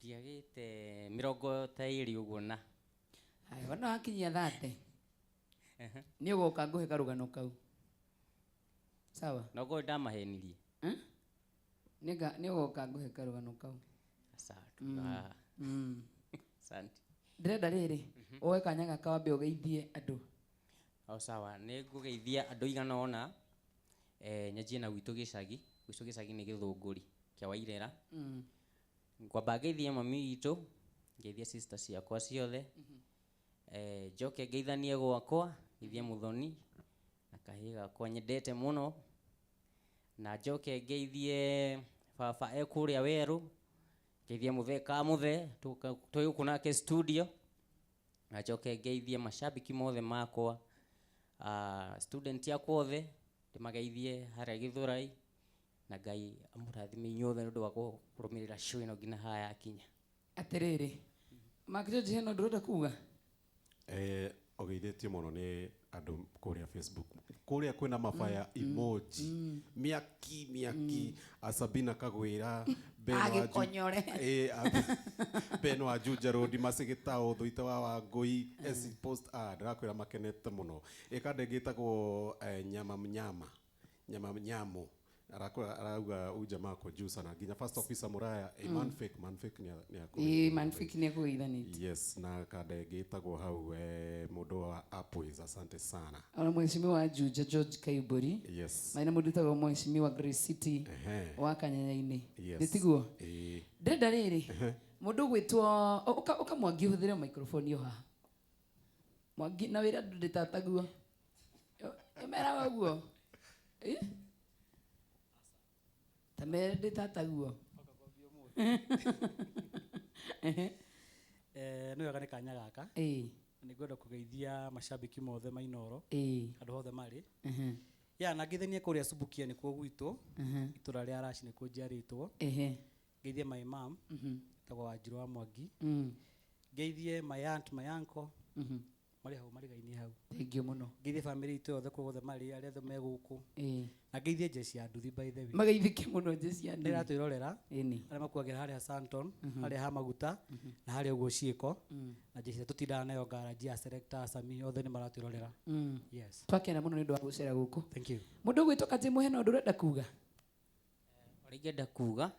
Ndiagĩte mĩrongo ta ĩrĩ ũguo na. Haya, wona wakinyia 30 nĩ ũgoka ngũhe karũgano kau. Sawa? Nokorwo ndamahenirie. Eh? Nĩ ũgoka ngũhe karũgano kau. Asante. Asante. Ndĩrenda rĩrĩ woe kanya gaka wambe ũgeithie andũ. O sawa, nĩ ngũgeithia andũ igana ũna. Nyanjie na gwitũ gĩcagi. Gwitũ gĩcagi nĩ Gĩthũngũri kĩa Wairera. Ngwamba ngeithie mami witũ, ngeithie sister ciakwa ciothe. Njoke ngeithanie gwakwa, ngeithie Mũthoni na kahĩĩ gakwa nyendete mũno. Na njoke ngeithie baba e kũrĩa werũ, ngeithie mũthee ka mũthee, twĩ gũkũ nake studio. Na njoke ngeithie macambĩki mothe makwa, student akwa othe, ndĩmageithie harĩa Gĩthũrai. Na Ngai amũrathime inyuothe nĩ ũndũ wa kũrũmĩrĩra show ĩno nginya haha yakinya. Atĩrĩrĩ, Mark George hena ũndũ ũrenda kuga? Ũgeithĩtio mũno nĩ andũ kũrĩa Facebook. Kũrĩa kwĩna mabaya emoji. Mĩaki, mĩaki. Sabina Kagwĩra, Ben wa Agĩkonyore. Ben wa Juja Road, Macigĩtaũ, Thũita wa Wangũi, S Post A, ndĩrakwĩra makenete mũno. Ĩkanda ĩngĩ ĩtagwo Nyama Mnyama, Nyama Mnyamo. Arakwĩra arauga huyu jamaa ako juu sana. Nginya first officer Muraya, Manfake, Manfake nĩ Ĩ, Manfake nĩ akũgeithanĩtie. Yes, na kanda ĩngĩ ĩtagwo hau mũndũ wa Apples, asante sana. Ona mheshimiwa Juja George Kaiburi. Yes. Maina mũndũ wĩtagwo mheshimiwa Grace City Ehe. wa Kanyanya-inĩ. Yes. Nĩ tiguo? Ĩĩ. Ndĩrenda rĩrĩ mũndũ ũgwĩtwo ũka Mwangi ũhũthĩre microphone ĩyo haha. Mwangi na wĩra andũ ndĩtataguo. Meraga ũguo. Ĩ? Ta mere ndĩtataguo. Nĩ wega nĩ kanya gaka. Ĩĩ. Nĩ ngwenda kũgeithia macambĩki mothe ma Inooro. Ĩĩ. Andũ othe marĩ. Ya, na ngeithanie kũrĩa Subukia nĩkuo gwitũ. Itũra rĩa Rashi nĩkuo njiarĩtwo. Ehe. Ngeithie my mom. Etagwo Wanjirũ wa Mwangi. Ngeithie my aunt, my uncle. Marĩ hau mariga-inĩ hau. Thank you mũno. Ngeithie family itũ yothe kũrĩa guothe marĩ, arĩa othe me gũkũ. Ĩĩ. Na ngeithie jeshi ya nduthi by the way. Mageithĩke mũno jeshi ya nduthi. Nĩratwĩrorera. Ĩni. Arĩa makuagĩra harĩa Santon, harĩa ha maguta, na harĩa ũguo ciĩko. Na jeshi ĩrĩa tũtindaga nayo garage ya selector Sami, othe nĩ maratwĩrorera. Yes. Twakena mũno nĩ ũndũ wa gũcera gũkũ. Thank you. Mũndũ ũgwĩtwo Kajimũ hena ũndũ ũrenda kuga? Ũrĩa ingĩenda kuga,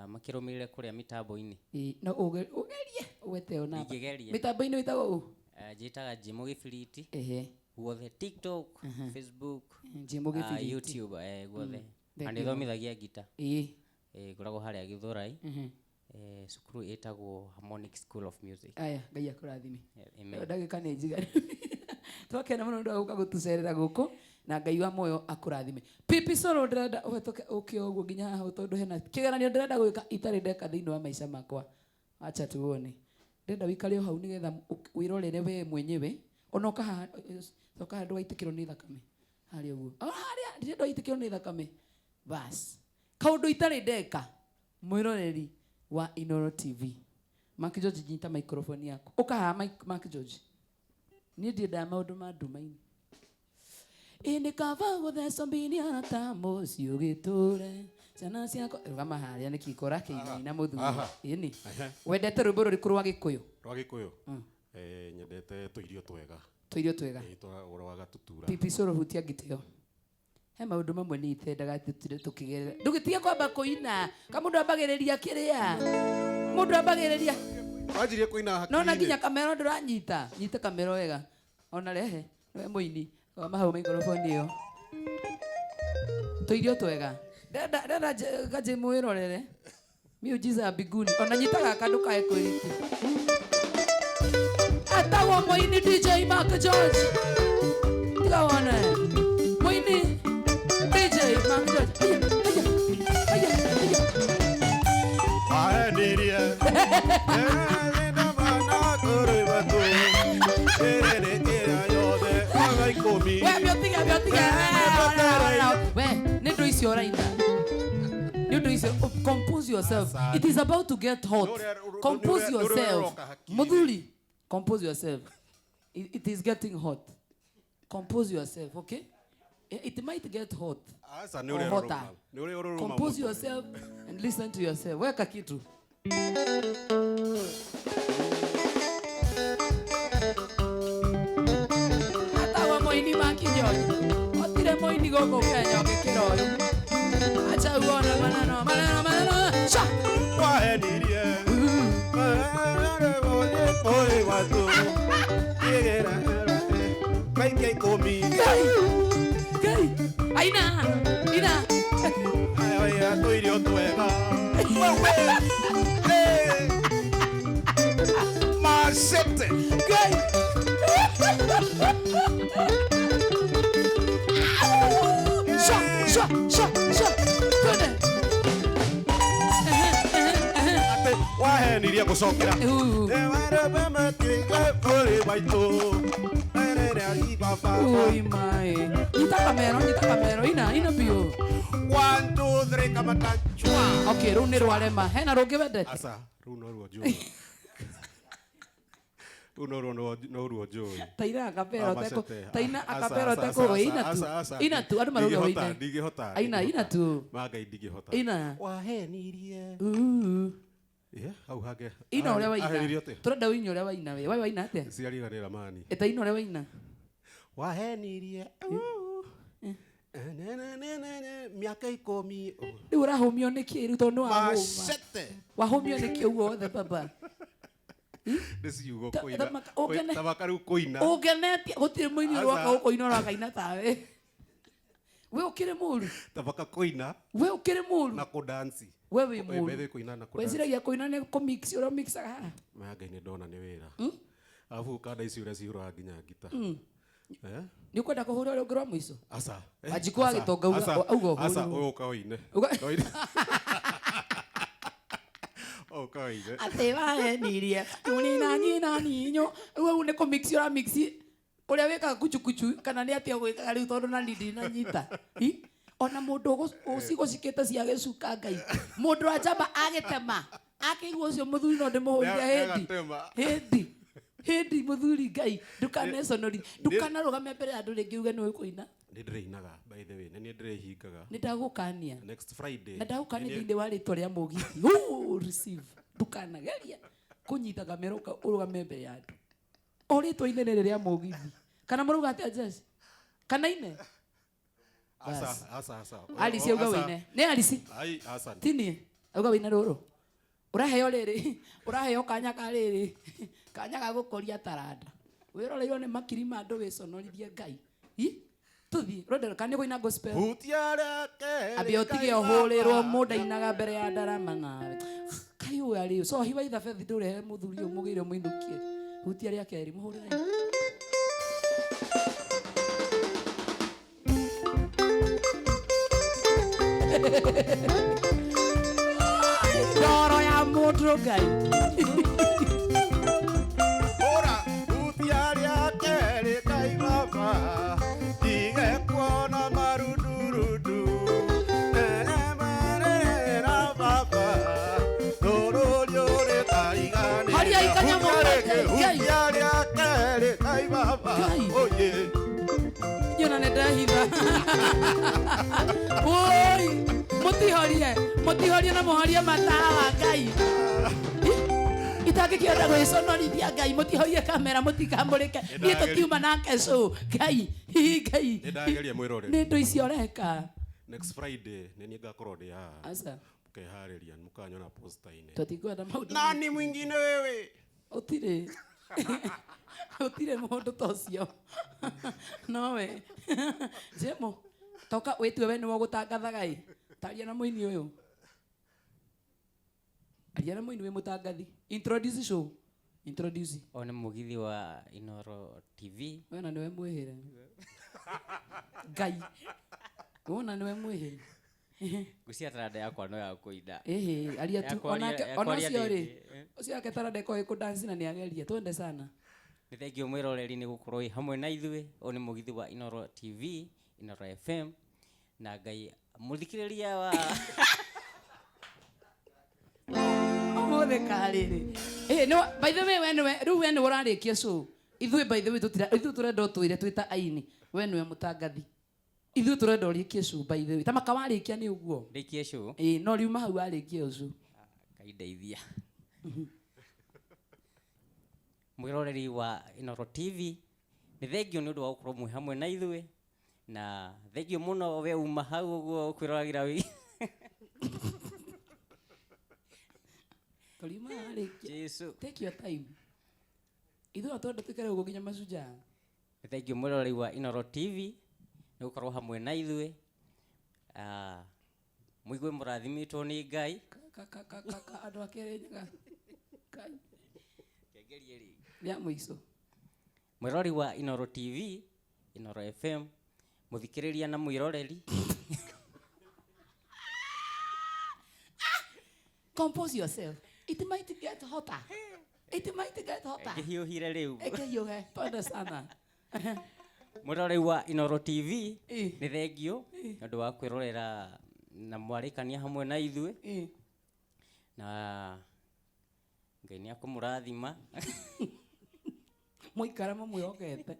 makĩrũmĩrĩre kũrĩa mĩtambo-inĩ. Ĩĩ, no ũgerie ũgwete o namba. Ingĩgeria. Mĩtambo-inĩ wĩtagwo ũ? Njĩtaga Jimũ Gĩbiriti. Ehe. Guothe TikTok, Facebook, Jimũ Gĩbiriti. YouTube, guothe. Thank Na you. nĩthomithagia ngita. Ĩĩ. Ngoragwo harĩa Gĩthũrai. Cukuru ĩtagwo Harmonic School of Music. Aya, Ngai akũrathime. Amen. Ndagĩka nĩ njiganu. Twakena mũno nĩ ũndũ wa gũka gũtũcerera gũkũ na Ngai wa muoyo akũrathime. Pipi Solo ndĩrenda ũhetũke ũke ũguo nginya haha tondũ hena kĩgeranio ndĩrenda gwĩka itarĩ ndeka thĩinĩ wa maica makwa. Acha tuone. Ndĩrenda wĩikare o hau nĩgetha wĩrorere we mwenyewe. Ona ũka haha, coka haha ndũgaitĩkĩrwo nĩ thakame. Harĩa ũguo. O harĩa ndĩrenda ũitĩkĩrwo nĩ thakame. Bas. Kaũndũ itarĩ ndeka mwĩroreri wa Inooro TV. Mark George nyita microphone yaku. Ũka haha Mark George. Niĩ ndiendaga maũndũ ma nduma-inĩ. Ĩ nĩ kaba gũthecwo mbini arata mũciĩ ũgĩtũre. Ciana ciakwa rũgama harĩa nĩkĩ kora kĩinaina mũthuri. Aha. Ĩni. Ehe. Wendete rwĩmbo rũrĩkũ rwa Gĩkũyũ? Rwa Gĩkũyũ? Nyendete tũirio twega. Tũirio twega. Ĩĩ, rwa gatutura. Pipi Solo hutia ngitĩo. He maũndũ mamwe niĩ itendaga tũtire tũkĩgerera. Ndũgĩtige kwamba kũina. Ka mũndũ ambagĩrĩria kĩrĩa. Mũndũ ambagĩrĩria. Wanjirie kũina hakiri-inĩ. Nona nginya kamero ndũranyita. Nyita kamero wega. Ona rehe. Nĩwe mũini. Rũgama hau microphone ĩyo. Tũirio twega. Ndenda gajĩmũ wĩrorere. Miujiza ya mbinguni. Ona nyitaga kandũ kae kwĩriti. Etagwo mũini DJ Mark George. Tiga wone. Mũini DJ Mark George. Aya, aya, aya, aya. Waenirie. We biotige biotige. We nĩ ndũ icio ũraina. Nĩ ũndũ icio compose yourself. It is about to get hot. Compose yourself. Muthuri, compose yourself. It is getting hot. Compose yourself, okay? It might get hot. Aca nĩ Or ũrĩa hotter. ũrũrũma. Nĩ ũrĩa ũrũrũma Compose mũtwe. yourself and listen to yourself. Weka kitu. Atagwo mũini Maki George. Gũtirĩ mũini gũkũ Kenya ũngĩkĩra ũyũ. Acha uone maneno, maneno, maneno. Sha! Waenirie. Maikia ikũmi. Ngai! Ngai! Aina! Ina! Aya, tũirio twega. Macete. Ngai! Sha! Sha! Sha! Sha! Twende! Ehe, ehe, ehe. Atĩ wahenirie gũcokera. Uu. Ui mai. Nyita kamero, nyita kamero. Ina, ina biũ. One, two, three, kamata, chua. Okay, rũu nĩ rwarema. Hena rũngĩ wendete? Aca, rũu noruo njũĩ. Rũu noruo noruo njũĩ. Taina akapera Ah, ũtekũ macete. taina Aca, akapera aca, ũtekũ aca, ina tu. aca, aca. Ina tu andũ marauga Ndingĩhota, wĩine. ndingĩhota, Aina, ina ndingĩhota. tu. Ma Ngai ndingĩhota. Ina. Wahenirie. Uu. Yeah, hau hangĩ. Ina ũrĩa waina. Ahenirie atĩa? Tũrenda ũine ũrĩa waina we. Wai waina atĩa? Ciariganĩra mani. Ĩta ina ũrĩa waina. Wahenirie. Ne, ne, ne, ne, ne, mĩaka ikũmi. Rĩu ũrahũmio nĩkĩ rĩu tondũ nĩ wahũma. Macete. Wahũmio nĩkĩ ũguo wothe baba? Nĩ ciugo Ta- kũina. thamaka- ũngene- Thamaka rĩu kũina. Ũngenetie gũtirĩ mũini Aca. ũroka gũkũina ũrakaina tawe. We ũkĩrĩ mũru. Thamaka kũina We ũkĩrĩ mũru. na kũdansi. We wĩ Oi, mũru. bethe kũina na kũdansi. Weciragia kũina nĩ kũmix ũrĩa ũmixaga haha. Ma Ngai nĩ ndona nĩ wĩra. Arabu kanda ici ũrĩa cihũraga nginya ngita. Eh? Nĩ ũkwenda kũhũra ũrĩa ũngĩ rwa mũico? Aca. Eh, Wanjikũ wa aca, Gĩtonga auga- aca, auga ũhũrwo. Aca, ũyũ ũka ũine. Uga- Ũine. Ũka ũine. Atĩ wahenirie tũrĩ na nyina ninyo. Rĩu hau nĩ kũmix ũramix ũrĩa wĩkaga kuchukuchu kana nĩ atĩa gwĩkaga rĩu tondũ na niĩ ndinanyita. Hi? Ona mũndũ ũcigũcikĩte cia gĩcuka Ngai. Mũndũ wa njamba agĩtema. Akĩigua ũcio mũthuri no ndĩmũhũrire hĩndi. Nĩagatema. Hĩndi. Hĩndi mũthuri Ngai. Ndũkaneconori. Ndũkanarũgame mbere ya andũ rĩngĩ uge nĩũĩ kũina. Nĩ ndĩrĩinaga by the way. Nĩ niĩ ndĩrĩhingaga. Nĩ ndagũkania. Next Friday. Na ndagũkania Nĩ niĩ- thĩinĩ wa rĩtwa rĩa mũgithi. Ooh, receive. Ndũkanageria kũnyita kamera ũrũgame mbere ya andũ. O rĩtwa inene rĩa mũgithi. Kana mũrauga atĩa Jess? Kana ine? Aca, aca, aca. Alice auga Aca. wĩine. Nĩ Alice? Ai, aca. Ti niĩ. Auga wĩine rũrũ. Ũraheo rĩrĩ, ũraheo kanya ka rĩrĩ, kanya ga gũkũria taranda. Wĩroreirwo nĩ makiri ma andũ wĩconorithie Ngai. Hi? Tũthiĩ, ũrenda kana nĩ ũkũina gospel? Hutia rĩake Ambia ũtige ũhũrĩrwo mũndũ ainaga mbere ya ndarama nawe. Kai ũyũ arĩ cohi wa ithabethi ndũrehe mũthuri ũyũ mũgĩre mũinũkie. Hutia rĩa kerĩ mũhũrĩre. Ndoro ya mũndũ Ngai. Ora, hutia rĩake rĩkaimama, ndige kuona marundurundu. Neremerera baba, rũrũrio rĩtariganĩra. Horia ikanyamũ Hutia rĩngĩ, Ngai. hutia rĩake rĩkaimama, Ngai. oye. Nyona nĩ ndahitha. Woi, mũtihorie, mũtihorie na mũhorie matawa Ngai. Itangĩkĩenda gwĩconorithia Ngai, mũtihorie kamera, mũtikamũrĩke. Niĩ tũtiuma nake show. Ngai, hi, Ngai. Nĩ ndageria mwĩroreri. Nĩ ndũ icio ũreka. Next Friday nĩ niĩ ngakorwo ndĩ haha. Aca, Mũkeharĩria, mũkanyona posta-inĩ. tũtikwenda maũndũ. Nani mwingine wewe? Ũtirĩ. Ũtirĩ mũndũ ta ũcio. Nowe. Jemo, Toka wĩtue we nĩwe ũgũtangathaga ĩ. Taria na mũini ũyũ. Aria na mũini wĩ mũtangathi. Introduce show. Introduce. O nĩ mũgithi wa Inoro TV. Wena nĩwe mwĩhĩre. Ngai. Wona nĩwe mwĩhĩre. Ngwĩciria taranda yakwa no ya kũina. Ĩhĩ, aria Ya tu. kwaria- Onake ya ona kwaria ũcio rĩ. ndĩngĩ. Ũcio ake taranda ĩkorwo ĩ kũdance na nĩageria. Twende sana. Nĩ thengio mwĩroreri nĩ gũkorwo wĩ hamwe na ithuĩ. Ũyũ nĩ mũgithi wa Inoro TV, Inoro FM na Ngai mũthikĩrĩria wa Ũmũthĩ karĩrĩ. Ĩĩ, no by the way we nĩwe rĩu we nĩwe ũrarĩkia show. Ithuĩ by the way tũtira ithuĩ tũrenda ũtwĩre twĩ ta aini. We nĩwe mũtangathi. Ithuĩ tũrenda ũrĩkie show by the way. Ta maka warĩkia nĩ ũguo. ndĩkie show. Ĩĩ, no riuma hau warĩkia ĩyo show. Ngai ndeithia. Mwĩroreri wa Inoro TV, nĩ thengio nĩ ũndũ wa gũkorwo mwĩ hamwe na ithuĩ na thengio mũno we uma hau ũguo ũkwĩroragĩra wĩ Tũriuma warĩkia. Jesu. Take your time. Ithuĩ no twende tũikare ũguo nginya macujaa. Nĩ thengio mwĩroreri wa Inoro TV nĩ gũkorwo hamwe na ithuĩ. Ah, mũigue mũrathimĩtwo nĩ Ngai. Ka ka ka ka ka andũ a Kĩrĩnyaga. Ngai. Rĩa mũico. Mwĩrori wa Inoro TV, Inoro FM, mũthikĩrĩria na mwĩroreri. Compose yourself. It might get hotter. It might get hotter. Ngĩhiũhire rĩu. Ĩkĩhiũhe. Twende sana. Mwĩroreri wa Inoro TV, Ĩ. nĩ thengio nĩ ũndũ wa kwĩrorera na mwarĩkania hamwe na ithuĩ Ĩ. na Ngai nĩ akũmũrathima. Mũikara mũmwĩhokete.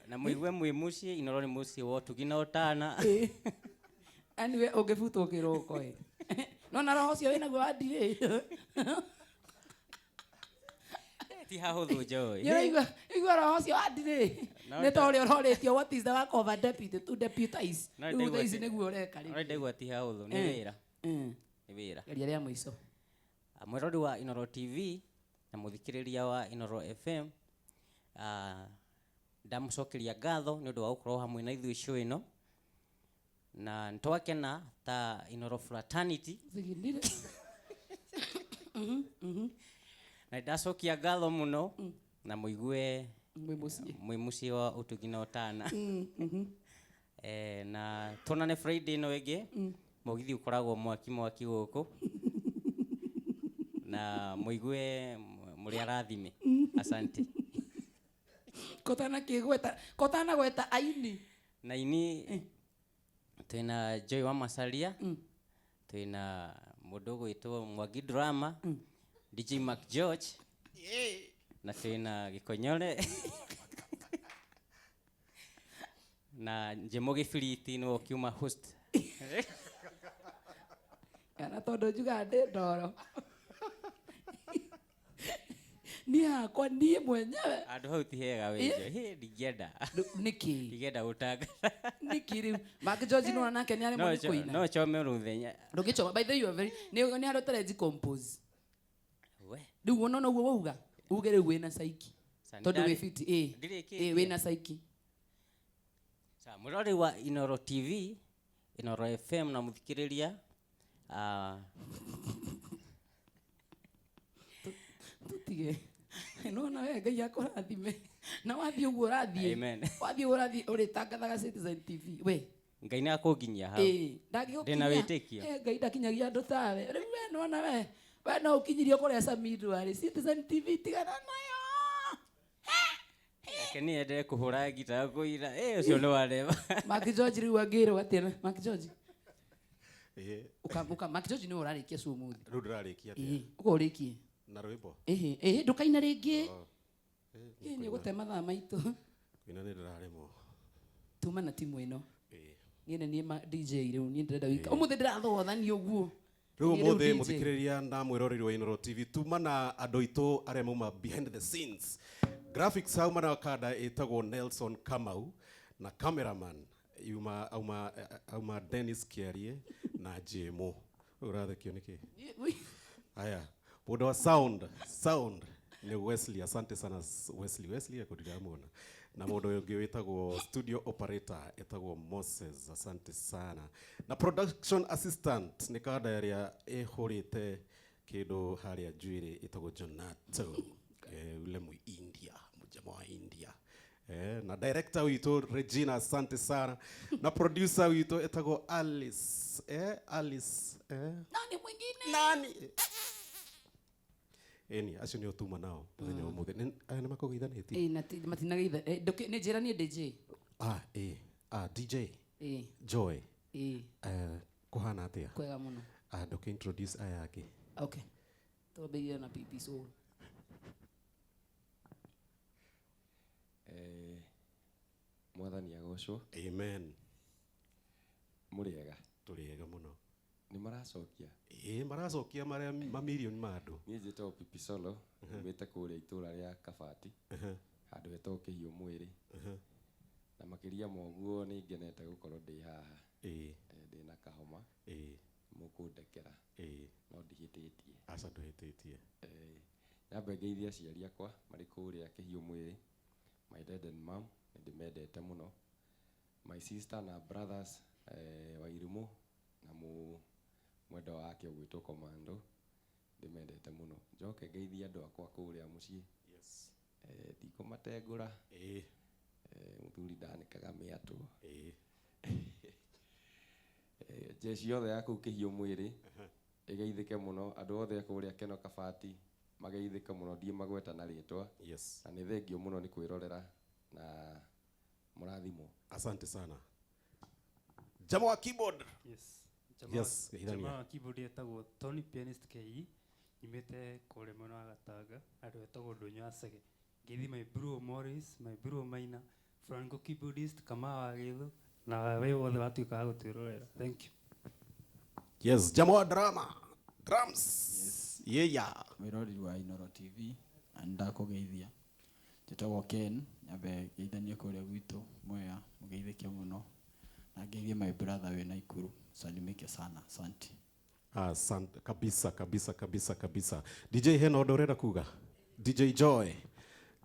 Na mũigue mwĩ mũciĩ, Inoro nĩ mũciĩ wa ũtugi na ũtana. Ĩ. Anyway, ũngĩbutwo kĩroko ĩ. No na roho ũcio wĩnaguo wa ndirĩ. Ti hahũthũ Joy. Nĩũraigua igua roho ũcio wa ndirĩ. No Nĩ ta ũrĩa ũrorĩtio what is the work of a deputy to deputize. No Rĩu ndaigua thaa ici ti- nĩguo ũreka No rĩu. ndaigua ti hahũthũ, nĩ Eh. wĩra. Nĩ wĩra. Geria rĩa mũico. Mwĩrori wa Inoro TV na mũthikĩrĩria wa Inoro FM, ndamũcokeria ngatho nĩ ũndũ wa gũkorwo hamwe na ithuĩ show ĩno na nĩtwakena ta Inoro Fraternity Thigindire. na nĩndacokia ngatho mũno na mũigue Mwĩ mũciĩ. mwĩ mũciĩ wa ũtugi na ũtana. Na tuonane Friday ĩno ĩngĩ. Mũgithi ũkoragwo mwaki mwaki gũkũ na mũigue mũrĩ arathime. Asante. Kotana kĩgweta, kotana gweta aini. Na ini twĩna Joy wa Masaria, twĩna mũndũ ũgwĩtwo Mwangi Drama, DJ Mark George na twĩna Gĩkonyore na Njemo Gĩbiriti nĩwe ũkiuma host. Kana tondũ njugaga ndĩ ndoro. Niĩ hakwa niĩ mwenyewe. Handũ hau ti hega we Joy. Hĩ, ndingĩenda. Nĩkĩ? Ndingĩenda gũtangatha. Nĩkĩ rĩu? Mark George nĩwona nake nĩaremwo No nĩ kũina. no chome mũthenya. Ndũngĩchoma. By the way, you are very nĩ nĩ harĩa ũtarenji compose. We. Rĩu wona ũguo wauga, uge rĩu wĩna saiki. Sa, Tondũ wĩ nĩndarĩ- fiti, ĩ. ndirĩkĩtie. Ĩ, wĩna saiki. Sa, mwĩroreri wa Inoro TV, Inoro FM na mũthikĩrĩria Tũtige. Nĩwona we Ngai akũrathime. Na wathiĩ ũguo ũrathiĩ. Amen. Wathiĩ ũguo ũrathiĩ ũrĩtangathaga Citizen TV. We. Ngai nĩ akũnginyia hau. Ĩ, ndangĩgũkinyia. Ndĩna wĩtĩkio. Eh, Ngai ndakinyagia andũ tawe. Rĩu we nĩwona we. We no ũkinyirio kũrĩa Samido arĩ. Citizen TV tigana nayo. Reke niĩ endelee kũhũra ngita kũina. Ĩ, ũcio nĩ wareba. Mark George rĩu angĩrwo atĩa? Mark George. Ĩ, Ũka ũka Mark George nĩwe ũrarĩkia show ũmũthĩ. rĩu ndĩrarĩkia Ĩ, atĩa ũka ũrĩkie. na rwĩmbo? Ĩhĩ, ĩhĩ ndũkaina rĩngĩ. Oh. Ĩ, nĩ ũgũte mathaa maitũ. Kũina nĩ ndĩraremwo. Tuma na timu ĩno. Ĩ. Niĩ nĩ niĩ DJ rĩu niĩ ndĩrenda wika. Ũmũthĩ ndĩrathogothanio ũguo. Rĩu Niĩ ũmũthĩ DJ. mũthikĩrĩria na mwĩroreri wa Inoro TV tuma na andũ aitũ arĩa mauma behind the scenes. Graphics auma na kanda ĩtagwo Nelson Kamau na cameraman yuma auma auma Dennis Kiarie na Jemo. Ũrathekio nĩkĩ? Ui. Haya, mũndũ wa sound, sound ni Wesley. Asante sana Wesley. Wesley ako ndiramuona. Na mũndũ ũngĩ wĩtagwo studio operator etagwo Moses, asante sana. Na production assistant nĩ kanda ĩrĩa ĩhũrĩte kĩndũ harĩa njuĩrĩ ĩtagwo Jonato, ule muindia, mjamaa wa India. Na director witũ Regina, asante sana. Na producer witũ etagwo Alice, Alice, Nani mwingine? Nani? Eni, acio nĩo tuma nao mũthenya wa ũmũthĩ. Aya nĩ makũgeithanĩtie? Ĩĩ, na matinageitha. Nĩ njĩra niĩ DJ. Ah, ah, DJ. Ĩĩ. Joy. Ĩĩ. Kũhana atĩa? Kwega mũno. Ah, ndũkĩ introduce aya angĩ. Okay. Twambĩrĩrie na PP Soul. Mwathani agocwo. Amen. Mũrĩega? Tũrĩega mũno. Nĩ maracokia? Ĩĩ, maracokia marĩa mamirioni ma andũ. Niĩ njĩtagwo Pipi Solo, umĩte kũrĩa itũra rĩa Kabati, handũ hetagwo Kĩhiũ Mwĩrĩ. Na makĩria ma ũguo nĩ ngenete gũkorwo ndĩ haha. Ndĩ na kahoma. Mũkũndekera. No ndihĩtĩtie. Aca, ndũhĩtĩtie. Nyambe ngeithie aciari akwa marĩ kũrĩa Kĩhiũ Mwĩrĩ. My dad and mom, nĩ ndĩmendete mũno. My sister na brothers, Wairimũ na mwendwa wake ũgwĩtwo Komando, ndĩmendete mũno. Njoke ngeithie andũ akwa kũrĩa mũciĩ. Yes. Ndikũmatengũra. Mũthuri ndanĩkaga mĩatũ. Jeshi yothe ya kũu Kĩhiũ Mwĩrĩ ĩgeithĩke mũno, andũ othe a kũrĩa Keno Kabati mageithĩke mũno, ndiĩ magweta na rĩtwa. Yes. Na nĩ thengio mũno nĩ kwĩrorera na mũrathimwo. Asante sana. Jama wa keyboard. Yes. Yes, geithania. Jama wa keyboard etagwo Tony Pianist KE, nyumĩte kũrĩa mwena wa Gatanga, handũ hetagwo Ndũnyũ ya Cege. Ngeithi my bro Morris, my bro Maina, Franco keyboardist, Kamau wa Gĩthũ, na we wothe watuĩka wa gũtwĩrorera. Thank you. Yes, jama wa drama. Drums. Yes. Yeah. Mwĩroreri wa Inoro TV, na nĩndakũgeithia. Njĩtagwo Ken, nyambe ngeithanie kũrĩa gwitũ Mwea, mũgeithĩke mũno. Na ngeithie my brother wĩ Naikuru, salimike sana, asante. Asante kabisa kabisa kabisa kabisa. DJ hena ũndũ ũrenda kuga? DJ Joy.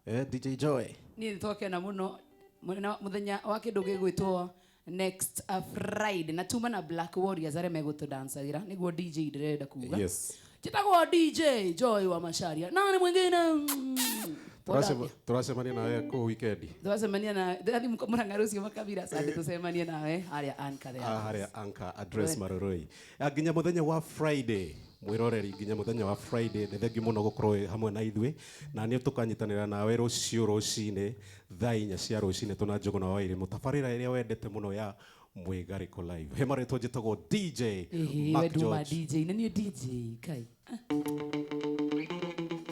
DJ Joy. Niĩ nĩtwakena mũno mũthenya wa kĩndũ gĩgwĩtwo next Friday, na tuma na Black Warriors arĩa megũtũdancagĩra, nĩguo DJ ndĩrenda kuga. Yes. Njĩtagwo DJ Joy wa Macharia. Nani mwingine? Tũracemania nawe kũu weekend. Tũracemania na ndĩrathiĩ Mũrang'a rũciũ Makabira Sunday, tũcemanie nawe harĩa Anchor there. Harĩa Anchor address Maroroi. Nginya mũthenya wa Friday, mwĩroreri, nginya mũthenya wa Friday, nĩ thengiũ mũno gũkorwo hamwe na ithuĩ, na nĩ tũkanyitanĩra nawe rũciũ rũcinĩ thaa 4 cia rũcinĩ tũna Njũgũna wa Wairimu, tabarĩra ĩrĩa wendete mũno ya Mwĩgarĩko Live. He marĩtwa njĩtagwo DJ Ĩhĩ, Mark we nduma George. DJ, na niĩ DJ kai.